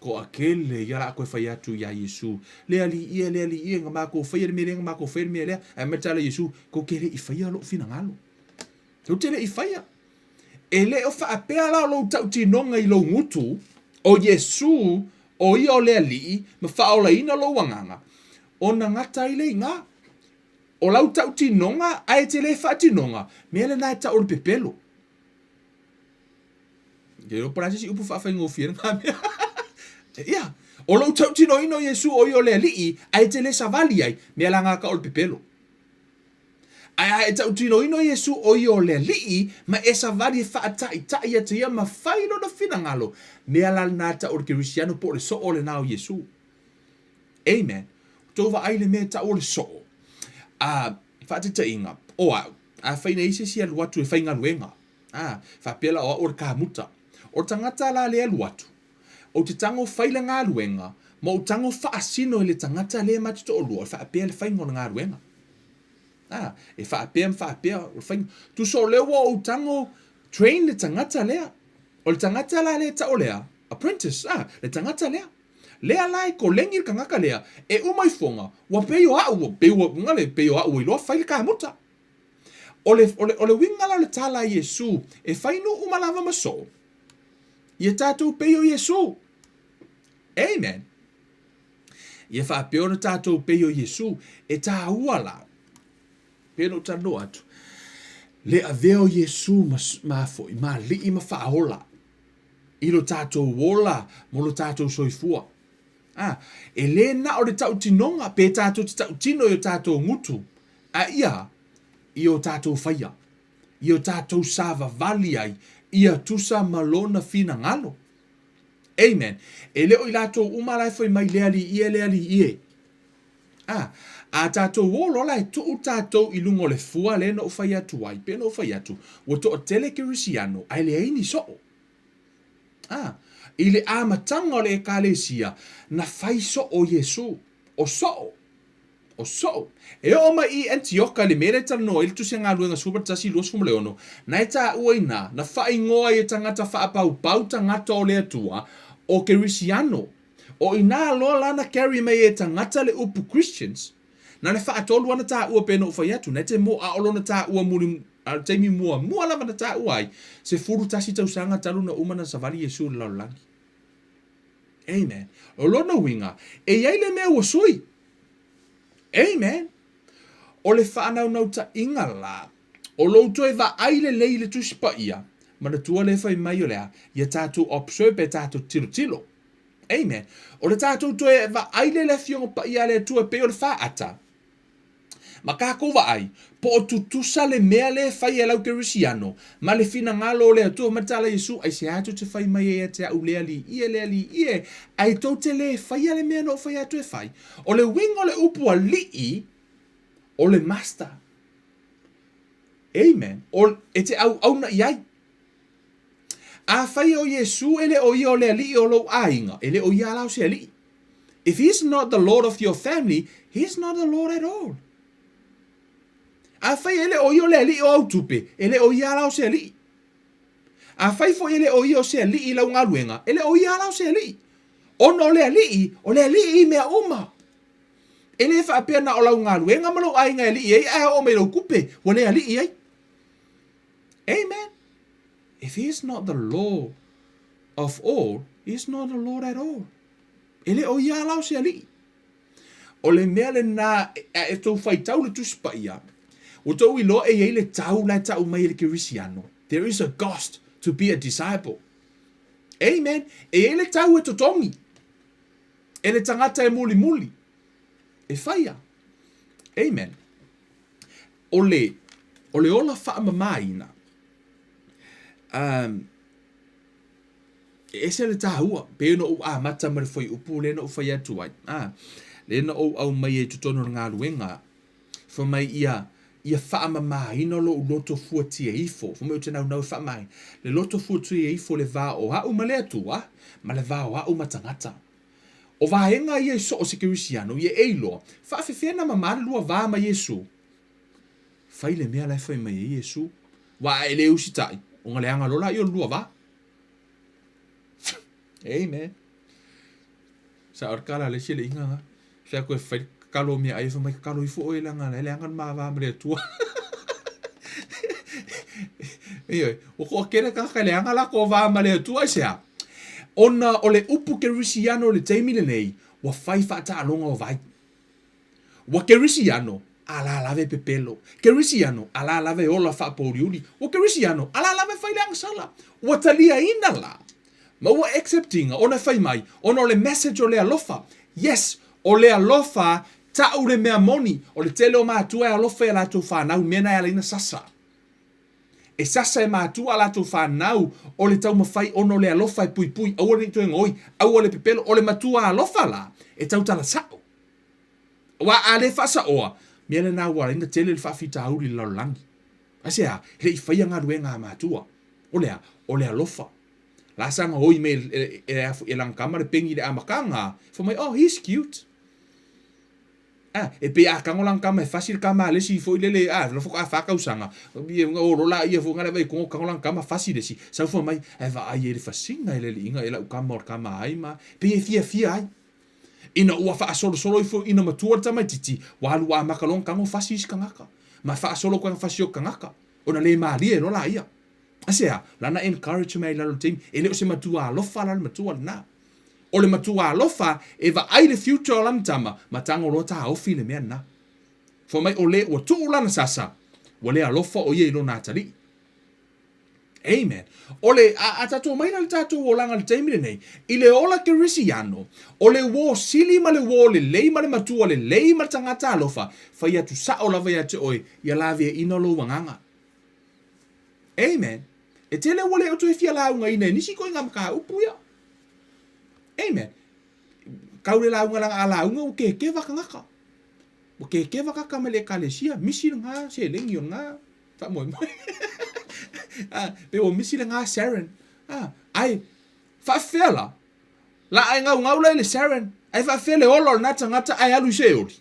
Toatele ia la koe fai atu iā Iesu, Le Alii e, le Alii e, na matou faia le mea lea, na matou faia le mea lea. Ae mai tala Iesu, Tou te le i faia lou finagalo. Tou te le i faia. E le o faapea la o lou tautinoga i lou gutu, o Iesu, o ia o le Alii, ma faaolaina lou agaga, ona gata ai lea i ina. O lau tautinoga ae te le faatinoga, mea lena e tau o le pepelo. Ke iloa po o le a se isi upu faafaigofie lena mea. Ia, o lou tautinoina o Iesu o ia o le Alii, ae e te le savali ai, mea la gata o le pepelo. Ae a e tautinoina o Iesu o ia o le Alii, ma e savali e faataʻitaʻi ia te ia ma fai lona finagalo, mea la lena tau o le Kerisiano po o le soo lena o Iesu. Amen. Tou vaai i le mea e tau o le soo. A, faataitaiga, o au, afai na i ai se isi e alu atu e faigaluega, A, faapea la o au o le kamuta. O le tagata la lea e alu atu, Ou te tago fai le galuega, ma ou tago faasino i le tagata lea ma te toalua, o le faapea le faiga o le galuega. A, e faapea ma faapea o le faiga. Tusa o lea ua ou tago train le tagata lea. O le tagata la lea e tau o le a? Apprentice, a, le tagata lea. Lea la e koleni le tagata lea, e uma ifoga, ua pei o au, ua pei ua, ngale, pei o au ua iloa fai le kamuta. O le, o le, o le uiga la o le tala a Iesu, e fai nuu uma lava ma soo, ia tatou pei o Iesu. Amen. Ia faapea ona tatou pei o Iesu, e tāua la, pei ona ou talanoa atu, le avea o Iesu ma, ma foi, ma alii ma faaola i lo tatou ola mo lo tatou soifua. A, e lē na o le tautinoga pe tatou te tautino i o tatou gutu, a ia i o tatou faia, i o tatou savavali ai ia tusa ma Lona finagalo. Amen. E le o i latou uma la e fai mai le Alii e, le Alii e. A, a tatou o loa la e tuu tatou i luga o le fua lea na ou fai atu ai, pei ona ou fai atu, ua toatele Kerisiano ae leai ni soo. A, i le amataga o le Ekalesia, na fai soo Iesu. O soo. O soo. E oo mai i Antioka i le mea lea e talanoa ai le Tusi a Galuega 11, 26, na e taua inā, na faaigoa ai e tagata faapaupau tagata o le Atua, o Kerisiano. O inā loa la na carry mai ai e tagata le upu Christians, na le faatolu ana taua pei ona ou fai atu, na e te moa o lona taua muli, a o le taimi muamua lava na taua ai, 11 tausaga talu ona uma na savali Iesu i le lalolagi. Amen. O lona uiga, e i ai le mea ua sui. Amen. O le faanaunautai-ga la, o lou toe vaai lelei i le Tusi Paia, manatua le fai mai o le a? Ia tatou observe pe tatou tilotilo. Amen. O le tatou toe vaai lea i le Afioga Paia a le Atua e pei o le faata. Ma tatou vaai, po o tutusa le mea lea e fai e lau Kerisiano ma le finagalo o le Atua ma le tala Iesu, aisea tou te fai mai ai ia te a'u le Alii e, le Alii e, ae tou te lē faia le mea na ou fai atu e fai? O le uiga o le upu Alii, o le Master. Amen. O, e te auauna i ai. Afai o Iesu e le o ia o le Alii o lou aiga, e le o ia la o se Alii. If he is not the Lord of your family, he is not the Lord at all. Afai e le o ia o le Alii o au tupe, e le o ia la o se Alii. Afai foi e le o ia o se Alii i lau galuega, e le o ia la o se Alii. Ona o le Alii, o le Alii i mea uma. E le faapea na o lau galuega ma lou aiga e alii ai, ae oo mai lou tupe, ua le alii ai. Amen. If he is not the Lord of all, he is not the Lord at all. E le o ia la o se alii. O le mea lena e tou faitau le Tusi Paia, ua tou iloa e i ai le tau la e tau mai e le Kerisiano. There is a cost to be a disciple. Amen. E i ai le tau e totogi e le tagata e mulimuli e faia. Amen. O le, o le ola faamamaina, um, e ese le tāua, pei ona ou amata ma le fuaiupu lea na ou fai atu ai, a, lea na ou aumai ai i totonu o le galuega, fai mai ia, ia faamamaina lou loto fuatia ifo, fai mai ou te naunau e faamamaina le loto fuatia ifo le va o a'u ma le Atua, ma le va o a'u ma tagata. O vaega ia i so o se Kerisiano, ia e iloa, faafefea na mama le lua va ma Iesu? Fai le mea la e fai mai ai Iesu. Ua a e le usitai, ona leaga loa laia o le lua va. Amen. Sa o le tala a le isi alii na. Fai atu e fai tatalo meaai fai mai tatalo ifo oe leaga la e leaga le ma va ma le Atua. Ioe, ua toatele tagata e leaga latou va ma le Atua aisea? Ona o le upu Kerisiano i le taimi lenei ua fai faataaloga o vai. Ua Kerisiano, a la lava e pepelo. Kerisiano, a la lava e ola faapouliuli. Ua Kerisiano, a la lava e fai le agasala. Ua taliaina la, ma ua accept ina, ona e fai mai, ona o le message o le alofa. Yes, o le alofa, ta'u le mea moni, o le tele o matua e alofa i a latou fanau, mea na e ala ai ona sasa. E sasa e matua a latou fanau, o le taumafai ona o le alofa e puipui, aua ne i toe gaoi, aua le pepelo. O le matua alofa la, e tautala sa'o. Aua a le faasaoa, mea lena ua ala ai ona tele le faafitauli i le lalolagi. Aisea? E le i faia galuega a matua. O le a? O le alofa. La saga oi mai e, e, e, e lana kama le pengi i le amataga, fai mai, oh, he's cute. A, e pei a tago lana tama e fasi le tama a le isi foi lele, a, la faatoa fa tausaga, ia olo la ia foi ngale vai kongo tago lana tama fasi le isi, sau fai mai, ae vaai ai le fasiga e le aliiga e lau tama o le tama ai ma, pei e fiafia ai. Ina ua faasolosolo ifo ina matua le tamaititi, ua alu ua amata loa ona tago fasi isi tagata, ma faasolo atu ai ona fasi o tagata, ona le malie loa laia. Aisea? Lana encourage mai i lalo i le taimi, e le o se matua alofa la le matua lena. O le matua alofa e vaai le future o lana tama, ma tago loa taofi le mea lena. Fai mai o le ua tuu lana sasa, ua le alofa o ia i lona atalii. Amen. O le, a, a tatou mai la le tatou olaga i le taimi lenei, i le ola kerisiano, o le uō sili ma le uō lelei ma le matua lelei ma le tagata alofa, fai atu sao lava ia te oe, ia laveaiina lou agaga. Amen. E tele ua le o toe fia laugaina e nisi ituaiga mataupu ia. Amen. Kau le lauga laga a lauga ua kekeva tagata. Ua kekeva tagata mai le ekalesia, misi lena seleni o lena faamoemoe. Ah, pe ua misi lena Sharon. Ah, ai, faafefea la? La a e gaugau la i le Sharon, ae faafefea le ola o lena tagata ae alu i Seoli?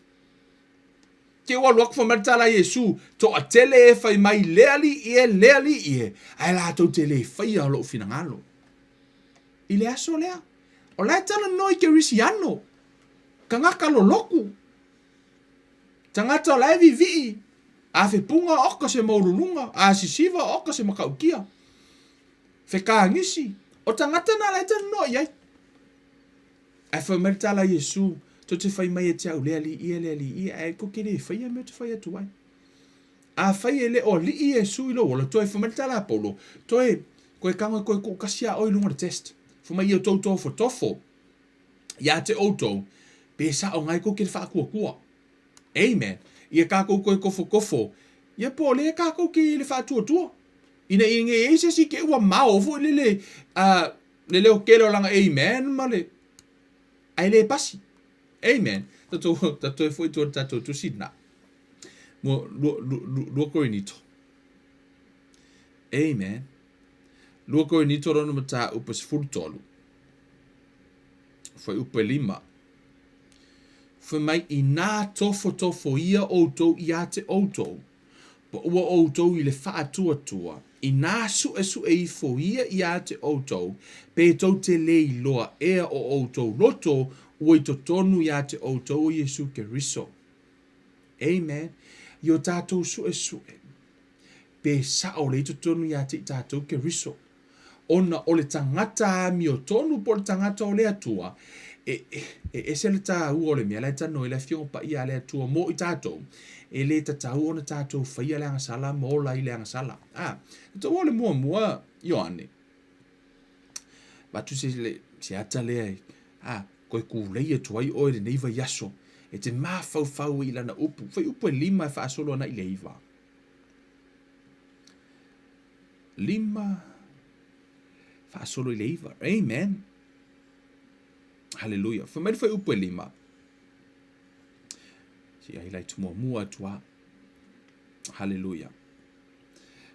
Ke ua alu atu fai mai le tala a Iesu, Toatele e fai mai le Alii e, le Alii e, ae latou te le faia lou finagalo. I le aso lea, o la e talanoa i Kerisiano, tagata lolotu, tagata o la e vivii, a fepuga oka se maululuga, a sisiva oka se matautia, fekagisi, o tagata na la e talanoa i ai. Ae fai mai le tala a Iesu, Tou te fai mai e te au, Le Alii e, le Alii e, ae tou te le faia mea ou te fai atu ai. Afai e le o alii Iesu i lou ola, toe fai mai le tala a Paulo, Toe, koe tago e koe tuutasi a oe i luga o le test. Fai mai ia outou tofotofo ia te outou, pe sao ngai tou te le faatuatua. Amen. Ia tatou toe tofotofo, ia po o lea tatou te le faatuatua. Ina ia nei ai se isi te ua mao foi lele, le leo tele o lana amen ma le ae le pasi. Amen. Tatou tatou foi tua tatou tusi na. Mo lua Korinito. Amen. Lua Korinito lona mataupu 13. Fuaiupu e lima. Fai mai, inā tofotofoia outou iā te outou, Paua outou i le faatuatua, inā suesue ifo ia iā te outou, pe tou te le iloa ea o outou loto ua i totonu iā te outou o Iesu Keriso. Amen. I o tātou suesue, pe sao le i totonu iā te i tātou Keriso. Ona o le tagata amiotonu po o le tagata o le Atua, e, e ese le tāua o le mea la e talanoa ai le Afioga Paia a le Atua mo i tātou, e le tatau ona tātou faia le agasala ma ola ai le agasala. A, taua o le muamua, Ioane, avatu se, le, se ata lea, a, koe kūlei atu ai oe lenei vaiaso, e te mafaufau i lana upu, fuaiupu e lima e faasolo ana i le iva. Lima, faasolo i le iva. Amen. Haleluia. Fai mai le fuaiupu e lima. Se i highlight muamua atu a. Haleluia.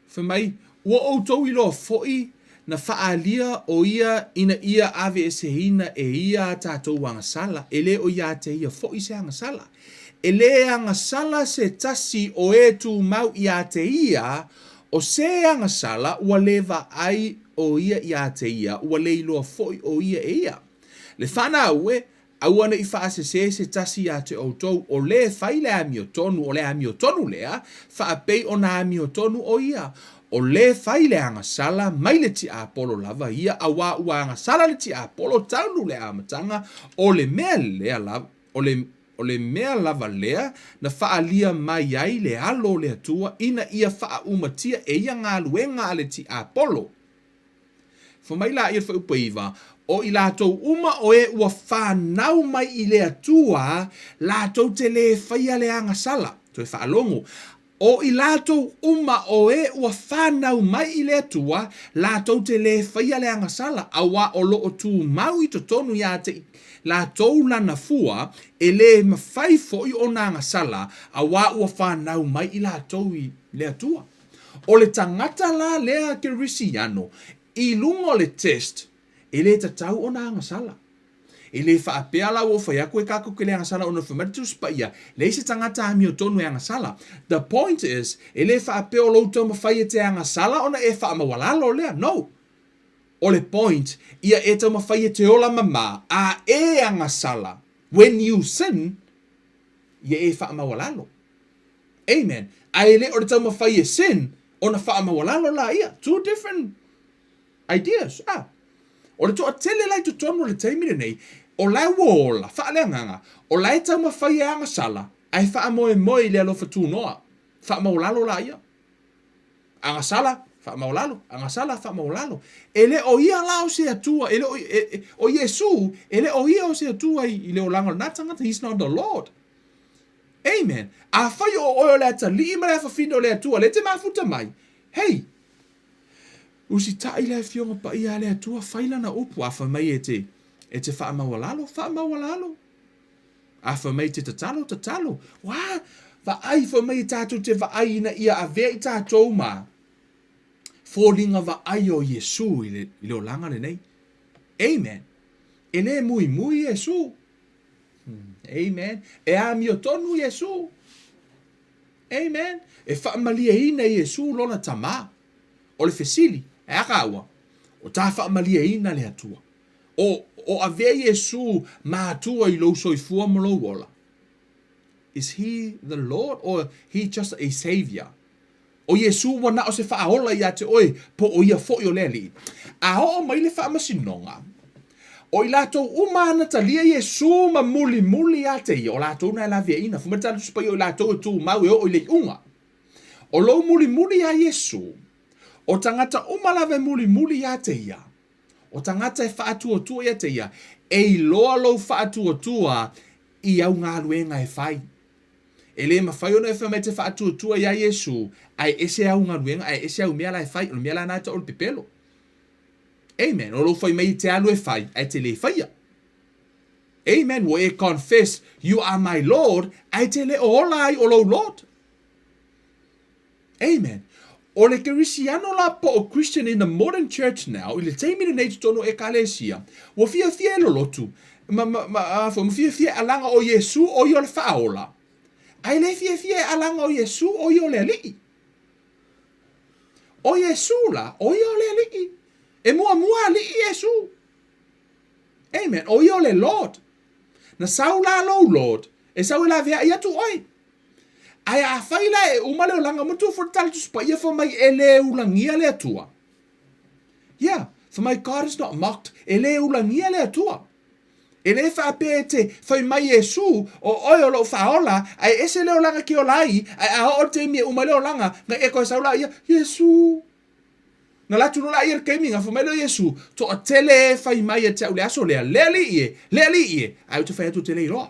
Fai mai, ua outou iloa foi na faaalia o ia ina ia aveeseina e ia a tatou agasala, e le o iā te ia foi se agasala. E le agasala se tasi o e tumau iā te ia, o se agasala ua le vaai o ia iā te ia, ua le iloa foi o ia e ia. Le fanau e, aua ne i faasese se tasi iā te outou, o le fai le amiotonu, o le amiotonu lea, faapei ona amiotonu o ia. O le fai le agasala, mai le tiapolo lava ia, auā ua agasala le tiapolo talu le amataga, o le mea lea lava, O le, o le mea lava lea na faaalia mai ai le alo o le Atua ina ia faaumatia e ia galuega a le tiapolo. Fai mai laia i le fuaiupu e iva, O i latou uma o e ua fanau mai i le Atua, latou te lē faia le agasala. Toe faalogo, O i latou uma o e ua fanau mai i le Atua, latou te lē faia le agasala, auā o lo o tumau i totonu iā te latou lana fua, e lē mafai foi ona agasala, auā ua fanau mai i latou i le Atua. O le tagata la lea Kerisiano. I luga o le test, e le tatau ona agasala. E le faapea la ua ou fai atu e tatou te le agasala ona fai mai le Tusi Paia, leai se tagata amiotonu e agasala. The point is, e le faapea o lou taumafai e te agasala ona e faamaualalo lea. No. O le point, ia e taumafai e te ola mama, a e agasala, when you sin, ia e faamaualalo. Amen. Ae le o le taumafai e sin, ona faamaualalo laia. Two different ideas. Ah. O le toatele la i totonu o le taimi lenei, o la e ua ola, faaleagaga, o la e taumafai e agasala, ae faamoemoe i le alofa tunoa. Faamaualalo laia. Agasala, faamaualalo, agasala, faamaualalo. E le o ia la o se Atua, e le o, e, e, o Iesu, e le o ia o se Atua i, i le olaga o lena tagata. He's not the Lord. Amen. Afai o oe o le atalii ma le afafine o le Atua, lea e te mafuta mai. Hei, usitai le Afioga Paia a le Atua, fai lana upu, a fai mai e te, e te faamaualalo, faamaualalo. A fai mai e te tatalo, tatalo. Wā, vaai, fai mai e tātou te vaai ina ia avea i tātou ma foliga vaai o Iesu i le, i le olaga lenei. Amen. E le muimui Iesu. Amen. E amiotonu Iesu. Amen. E faamalieina Iesu lona Tama. O le fesili, e a kāua? O tā faamalieina le Atua. O, o avea Iesu ma Atua i lou soifua ma lou ola. Is he the Lord or he just a savior? ʻO Iesū ua na o se faaola iā te ʻoe, po ʻo ia foʻi o le Aliʻi. A oo mai le faamasinoga, ʻo i lātou uma ana talia Iesū ma mulimuli iā te ia, ʻo lātou na e laveaiina, fai mai le Tala Tusi Paia o i lātou e tumau e oo i le iʻuga. ʻO lou mulimuli iā Iesū, ʻo tagata uma lava e mulimuli iā te ia, ʻo tagata e faatuatua iā te ia, e iloa lou faatuatua i au galuega e fai. E le mafai ona e fai mai e te faatuatua iā Iesū, ae ese au galuega, ae ese au mea la e fai, o le mea la na e tau o le pepelo. Amen. O lou fai mai e te alu e fai, ae te le faia. Amen. Ua e confess, you are my Lord, ae te le o ola ai o lou Lord. Amen. O le Kerisiano la po o Christian in the modern church now, i le taimi lenei i totonu o Ekalesia, ua fiafia e lolotu, ma, ma, ma, a, ma fiafia e alaga o Iesu o ia o le faaola. Ae le fiafia e alaga o Iesu o ia o le Alii. O Iesu la, o ia o le Alii. E muamua Alii Iesu. Amen. O ia o le Lord. Na sau la lou Lord, e sau e laveai atu oe. Ae afai la e uma le olaga manatua foi le tala Tusi Paia fai mai e le ulagia le Atua. Yeah, fai mai God is not mocked, e le ulagia le Atua. E le faapea e te fai mai Iesu, o oe o lou faaola, ae ese le olaga ke ola ai, ae a oo le taimi e uma ai le olaga, na e koe sau laia, Iesu. Na alu atu loa laia i le taimi, na fai mai lea o Iesu, Toatele e fai mai ia te au i le aso lea, Le Alii e, le Alii e, ae ou te fai atu ou te le iloa.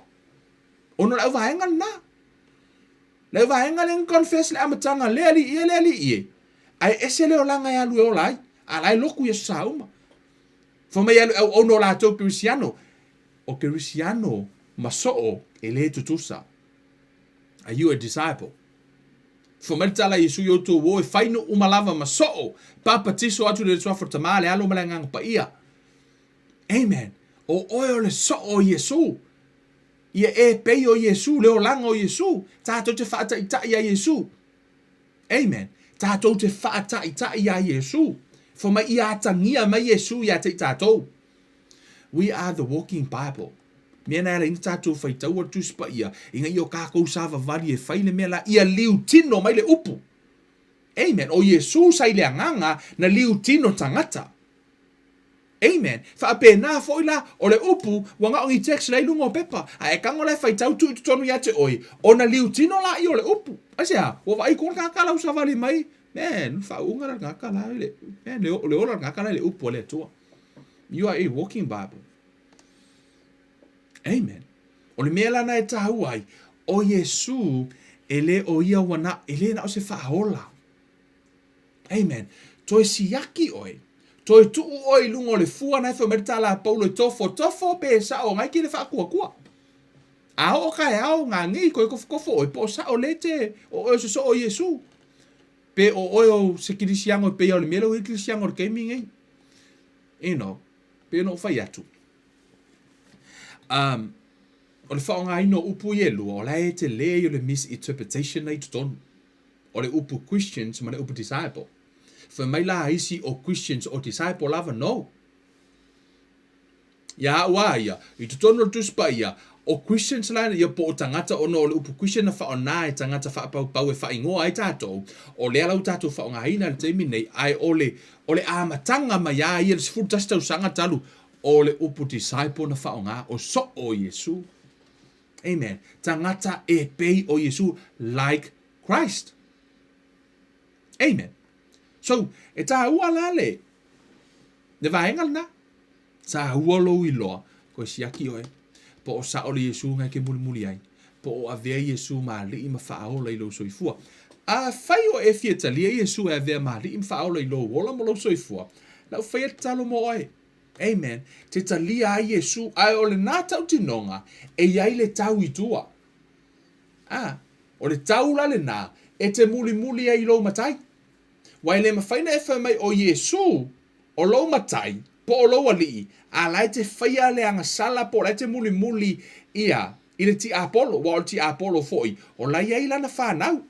Ona o le auvaega lena. Le auvaega lea na confess le amataga, le Alii e, le Alii e. Ae ese le olaga e alu e ola ai. A la e loku i aso sa uma. Fai mai alu e auauna o latou Kerisiano. O Kerisiano ma soo e le tutusa. Are you a disciple? Fai mai le tala a Iesu i outou o e fai nuu uma lava ma soo, papatiso atu i le Suafa o le Tama, le Alo ma le Agaga Paia. Amen. O oe o le soo o Iesu. Ia e pei o Iesu, le olaga o Iesu. Tatou te faataitai iā Iesu. Amen. Tatou te faataitai iā Iesu. Fai mai ia atagia mai Iesu iā te i tatou. We are the walking Bible. Mea na e ala ai ona tatou faitaua le Tusi Paia, ina ia o kakou savavali e fai le mea la, ia liu tino mai le upu. Amen. O Iesu sa i le agaga na liu tino tagata. Amen. Faapena foi la, o le upu, ua na o ni text la i luga o pepa, a e tago la e faitau tuu i totonu ia te oe, ona liu tino laia o le upu. Aisea? Ua vaai koa le tagata la ua savali mai, man, faauuga la le tagata la i le, man, le, le ola le tagata la i le upu a le Atua. You are a walking Bible. Amen. O le mea la na e tāua ai, o Iesu e le o ia ua na, e le na o se faaola. Amen. Toe siaki ʻoe. Toe tuu ʻoe i luga o le fua na e fai mai le tala a Paulo e tofotofo pe sao ngai ke le faakuakua. A oo kaeao ngā ngei koe kofokofo ʻoe po o sao le te o ʻoe o se soo o Iesu. Pe o ʻoe o se kirisiano e pei o le mea lea ua i ai kirisiano i le taimi nei. You know, pei ona ou fai atu, um, o le faaaogaina o upu ia e lua, o la e tele ia o le misinterpretation na i totonu. O le upu Christians ma le upu disciple. Fai mai la isi o Christians o disciple lava, no. Ia au a ia, i totonu o le Tusi Paia, o Christians la ia po o tagata ona o le upu Christian na faaaoga e tagata faapaupau e faaigoa ai tatou, o lea la ua tatou faaaogaina i le taimi nei, ae o le, o le amataga mai a ia i le 11 tausaga talu, o le upu disciple na faaaoga, o soo o Iesu. Amen. Tagata e pei o Iesu, like Christ. Amen. So, e tāua la le, le vaega lena. Tāua lou iloa, koe siaki oe, po o sao le Iesu nga e ke mulimuli ai, po o avea Iesu ma alii ma faaola i lou soifua. Afai o e fia talia Iesu e avea ma alii ma faaola i lou ola ma lou soifua, lau faia tatalo mo oe. Amen. Te talia ai Iesu, ae o lena tautinoga e iai le tau i tua. A, o le tau la lena e te mulimuli ai i lou matai. Ua e le mafai na e fai mai o Iesu o lou matai po o lou alii, a la e te faia le agasala po o la e te mulimuli ia i le tiapolo, ua o le tiapolo foi o la e i ai lana fanau.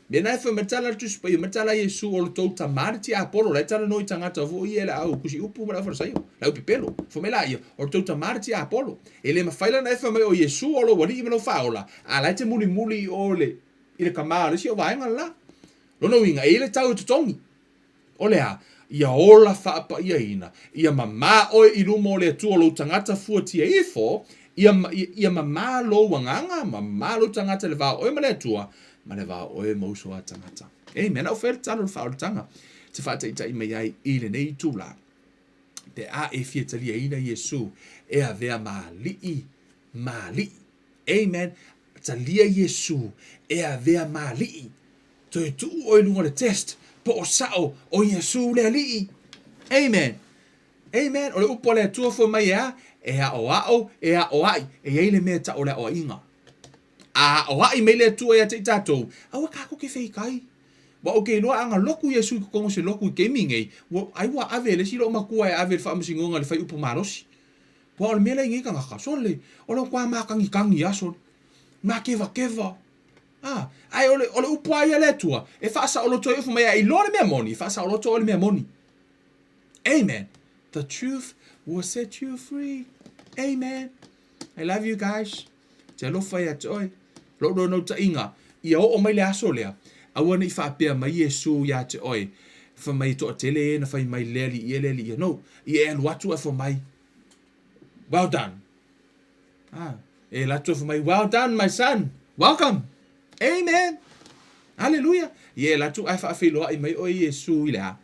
Mea na e fai mai tala a le Tusi Paia, mai tala a Iesu o le tou tama le tiapolo, la e talanoa i tagata foi ia le au tusi upu ma le au Farisaio, le au pepelo. Fai mai laia, o le tou tama le tiapolo. E le mafai la ona e fai mai o Iesu o lou alii ma lou faaola, a la e te mulimuli i o le i le kama o le isi o vaega le la. Lona uiga, e i ai le tau e totogi. O le a? Ia ola faapaiaina, ia mamā oe i luma o le Atua lou tagata fuatia ifo, ia, ia mamā lou agaga, mamā lou tagata i le va o oe ma le Atua, ma le va o oe ma uso a tagata. Amen. Au fai le tatalo le faaolataga te faataitai mai ai i lenei itula. Pe a e fia taliaina Iesu e avea ma alii, ma alii. Amen. Talia Iesu e avea ma alii. Toe tuu oe i luga o le test po o sao o Iesu le Alii. Amen. Amen. O le upu a le Atua foi mai e a? E aoao, e aoai. E i ai le mea e tau o le aoaiga. A aoai mai le Atua ia te i tatou, aua tatou te feitai. Ua ou te iloa a na lotu Iesu i totonu o se lotu i taimi nei, ua, ai ua ave e le isi loo matua e ave i le faamasinoga i le fai upu malosi. Ua o le mea lea i nei tagata, sole, o le matua mātagitagi lava sole. Makevakeva. A, ae o le, o le upu a ia a le Atua, e faasaoloto ai oe fai mai a iloa le mea moni, e faasaoloto oe le mea moni. Amen. The truth will set you free. Amen. I love you guys. Te alofa ia te oe. Lou naunautaiga, ia oo mai le aso lea, aua ne i faapea mai Iesu ia te oe, fai mai e toatele e na fai mai le alii e le alii e. No, ia e alu atu ae fai mai, well done. Ah, e alu atu ae fai mai, well done my son, welcome. Amen. Hallelujah. Ia e alu atu ae faafeiloai mai oe Iesu i le a?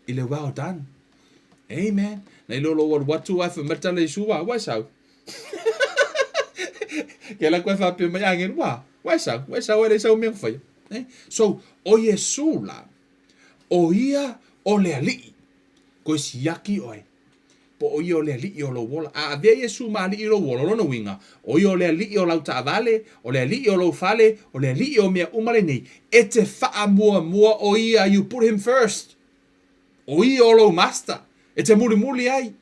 I le well done. Amen. Nai lo lou alu atu ae fai mai le tala Iesu, ua, ua e sau. Ke la koe faapea mai agelu, ua, ua e sau, ua e sau e le sau mea na faia. Eh? So, o Iesu la, o ia o le alii, koe siaki oe, po o ia o le alii o lou ola. A avea Iesu ma alii o lou ola, o lona uiga, o ia o le alii o lau taavale, o le alii o lou fale, o le alii o mea uma lenei, e te faamuamua o ia, you put him first. O ia o lou master, e te mulimuli ai.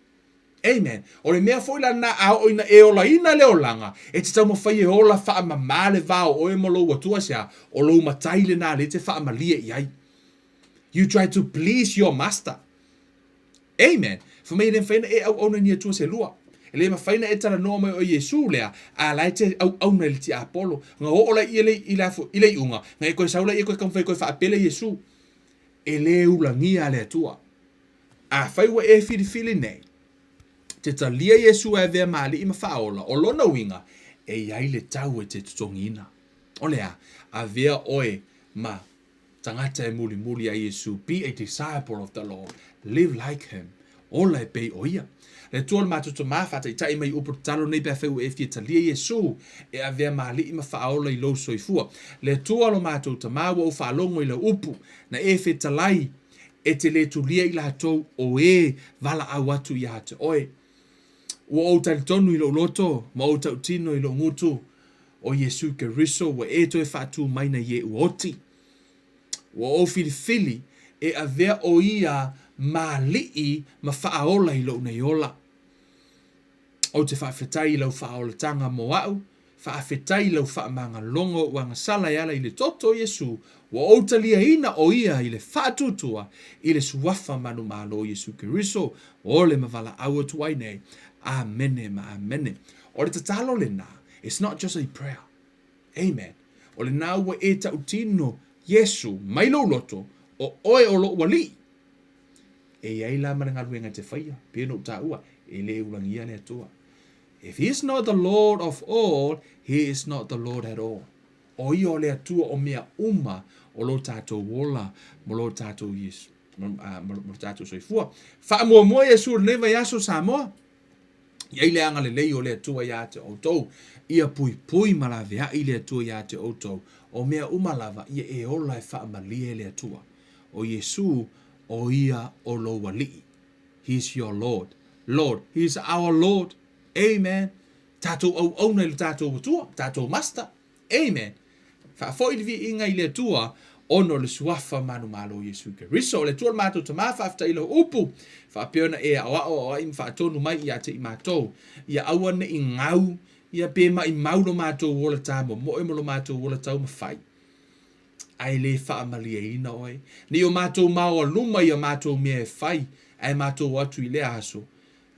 Amen. O le mea foi la lena a oo ina e olaina le olaga, e te taumafai e ola faamama le va o oe ma lou Atua, aisea? O lou matai lena lea e te faamalie i ai. You try to please your master. Amen. Fai mai e le mafai ona e auauna i ni Atua se lua. E le mafai ona e talanoa mai o Iesu lea, a la e te auauna i le tiapolo. Na oo la ia i le, i le iuga, na e toe sau laia toe taumafai e toe faapele Iesu. E le ulagia le Atua. Afai ua e filifili nei, te talia Iesu e avea ma Alii ma Faaola, o lona uiga, e i ai le tau e te totogiina. O le a? Avea oe ma tagata e mulimuli a Iesu, be a disciple of the Lord, live like him, ola e pei o ia. Le Atua o le matou Tama, faataitai mai i upu tatalo nei pe afai ua e fia talia Iesu e avea ma Alii ma Faaola i lou soifua. Le Atua o lo matou Tama, ua ou faalogo i lau upu, na e fetalai e te lē tulia i latou o e valaau atu iā te oe. Ua ou talitonu i lou loto ma ou tautino i lou gutu, o Iesu Keriso ua e toe faatū mai na i e ua oti. Ua ou filifili e avea o ia ma Alii ma Faaola i lou nei ola. Ou te faafetai i lau faaolataga mo a'u, faafetai i lau faamagaloga o ou agasala e ala i le toto o Iesu, ua ou taliaina o ia i le faatuatua i le Suafa manumalo o Iesu Keriso, ole ma valaau atu ai nei. Amene ma amene. O le tatalo lena, it's not just a prayer. Amen. O lena ua e tautino Iesu mai lou loto, o oe o lou Alii. E i ai la ma le galuega e te faia, pei ona ou taua, e le ulagia le Atua. If he is not the Lord of all, he is not the Lord at all. O ia o le Atua o mea uma o lo tatou ola mo lo tatou Iesu, mo lo tatou soifua. Faamuamua Iesu i lenei vaiaso Samoa. I ai le agalelei o le Atua iā te outou, ia puipui ma laveai le Atua iā te outou, o mea uma lava ia e ola e faamalie le Atua. O Iesu, o ia o lou Alii. He is your Lord. Lord. He is our Lord. Amen. Tatou auauna i le tatou Atua, tatou Master. Amen. Faafoi le viiga i le Atua ona o le suafa manumalo o Iesu Keriso. O le Atua le matou Tama, faafetai i lau upu, faapea ona e aoao aoai ma faatonu mai ia te i matou, ia aua ne i gau, ia pe maimau lo matou ola tamomoe ma lo matou ola taumafai, ae le faamalieina oe, ne i o matou maoaluma i a matou mea e fai, ae matou o atu i lea aso,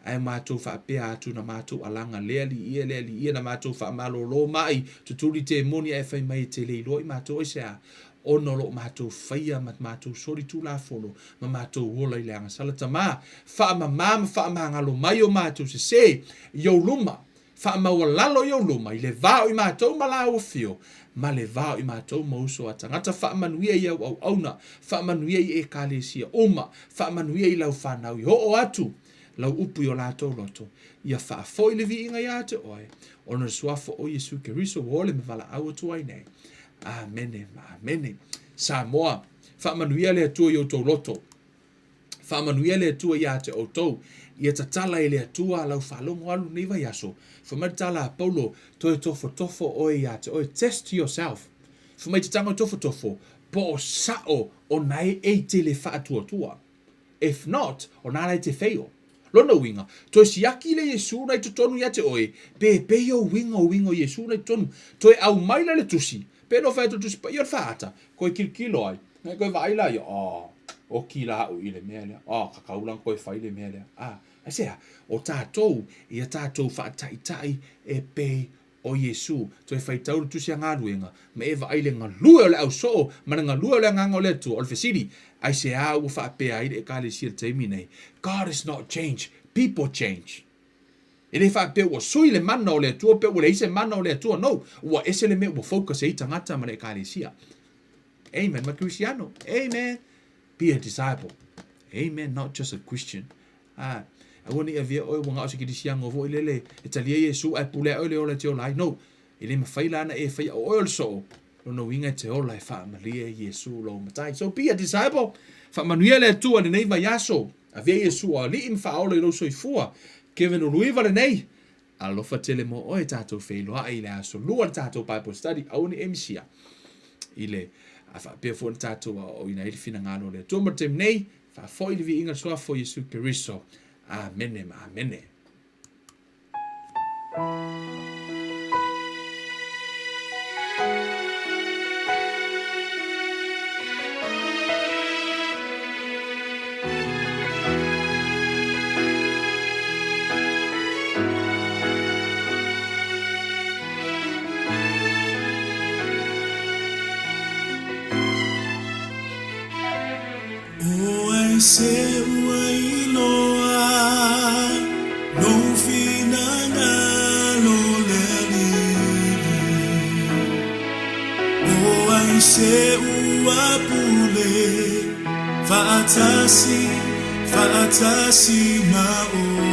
Ae matou faapea atu na matou alaga le alii ia le alii ia na matou faamalolo mai tutuli temoni ae fai mai e te le iloa i matou aisea ona o loo matou faia ma matou soli tulafono ma matou ola i le agasala tama faamama ma faamagalo mai o matou sese i ou luma faamaualalo i ou luma i le va o i matou ma lau afio ma le va o i matou ma uso a tagata faamanuia i au auauna faamanuia i ekalesia uma faamanuia i lau fanau i oo atu lau upu i o latou loto, ia faafoi le viiga iā te oe, ona o le suafa o Iesu Keriso ua ole ma valaau atu ai nei. Amene ma amene. Samoa, faamanuia le Atua i outou loto. Faamanuia le Atua iā te outou. Ia tatala e le Atua lau faalogo alu lenei vaiaso. Fai mai le tala a Paulo, toe tofotofo oe iā te oe. Test yourself. Fai mai te tago e tofotofo, po o sao o nae e i te le faatuatua. If not, o nā la e te fail. Lona uiga, toe siaki le Iesu na i totonu ia te oe, pēpē ou uiga o uiga o Iesu na i totonu. Toe aumai la le tusi, pē no whai atu le tusi paia o le whaata, koe kilokilo ai, ngai koe vaai la ia, oh, oki la au i le mea lea, oh, kakau la koe whai le mea lea. Ah, aisea, o tātou, ia tātou whaataitai e pei o Iesu, toe faitau le Tusi a Galuega, ma e vaai le galue o le ausoo ma le galue o le Agaga o le Atua. O le fesili, aisea ua faapea ai le Ekalesia i le taimi nei? God is not change, people change. E le faapea ua sui le mana o le Atua pe ua leai se mana o le Atua. No, ua ese le mea ua focus ai tagata ma le Ekalesia. Amen, ma Kristiano. Amen. Be a disciple. Amen, not just a Christian. A, aua ne i avea oe ua gao se kerisiano foi lele e talia Iesu ae pule ae oe le ola e te ola ai. No, e le mawhai la na e whai o oe o le soo. Lona uiga e te ola e faamalie Iesu lou matai. So be a disciple. Faamanuia le Atua i lenei vaiaso. Avea Iesu o Alii ma faaola i lou soifua. Kevin Uluiva lenei. Alofa tele mo oe tatou feiloai i le aso lua le tatou Bible study aua ne i e misia i le a faapea foi na tatou aoaoina ai le finagalo o le Atua mo le taimi nei faafoi le viiga le suafa o Iesu Keriso. Amene ma amene. O ai se ua iloa lou finagalo le Alii? O ai se ua pule faatasi, faatasi ma oe?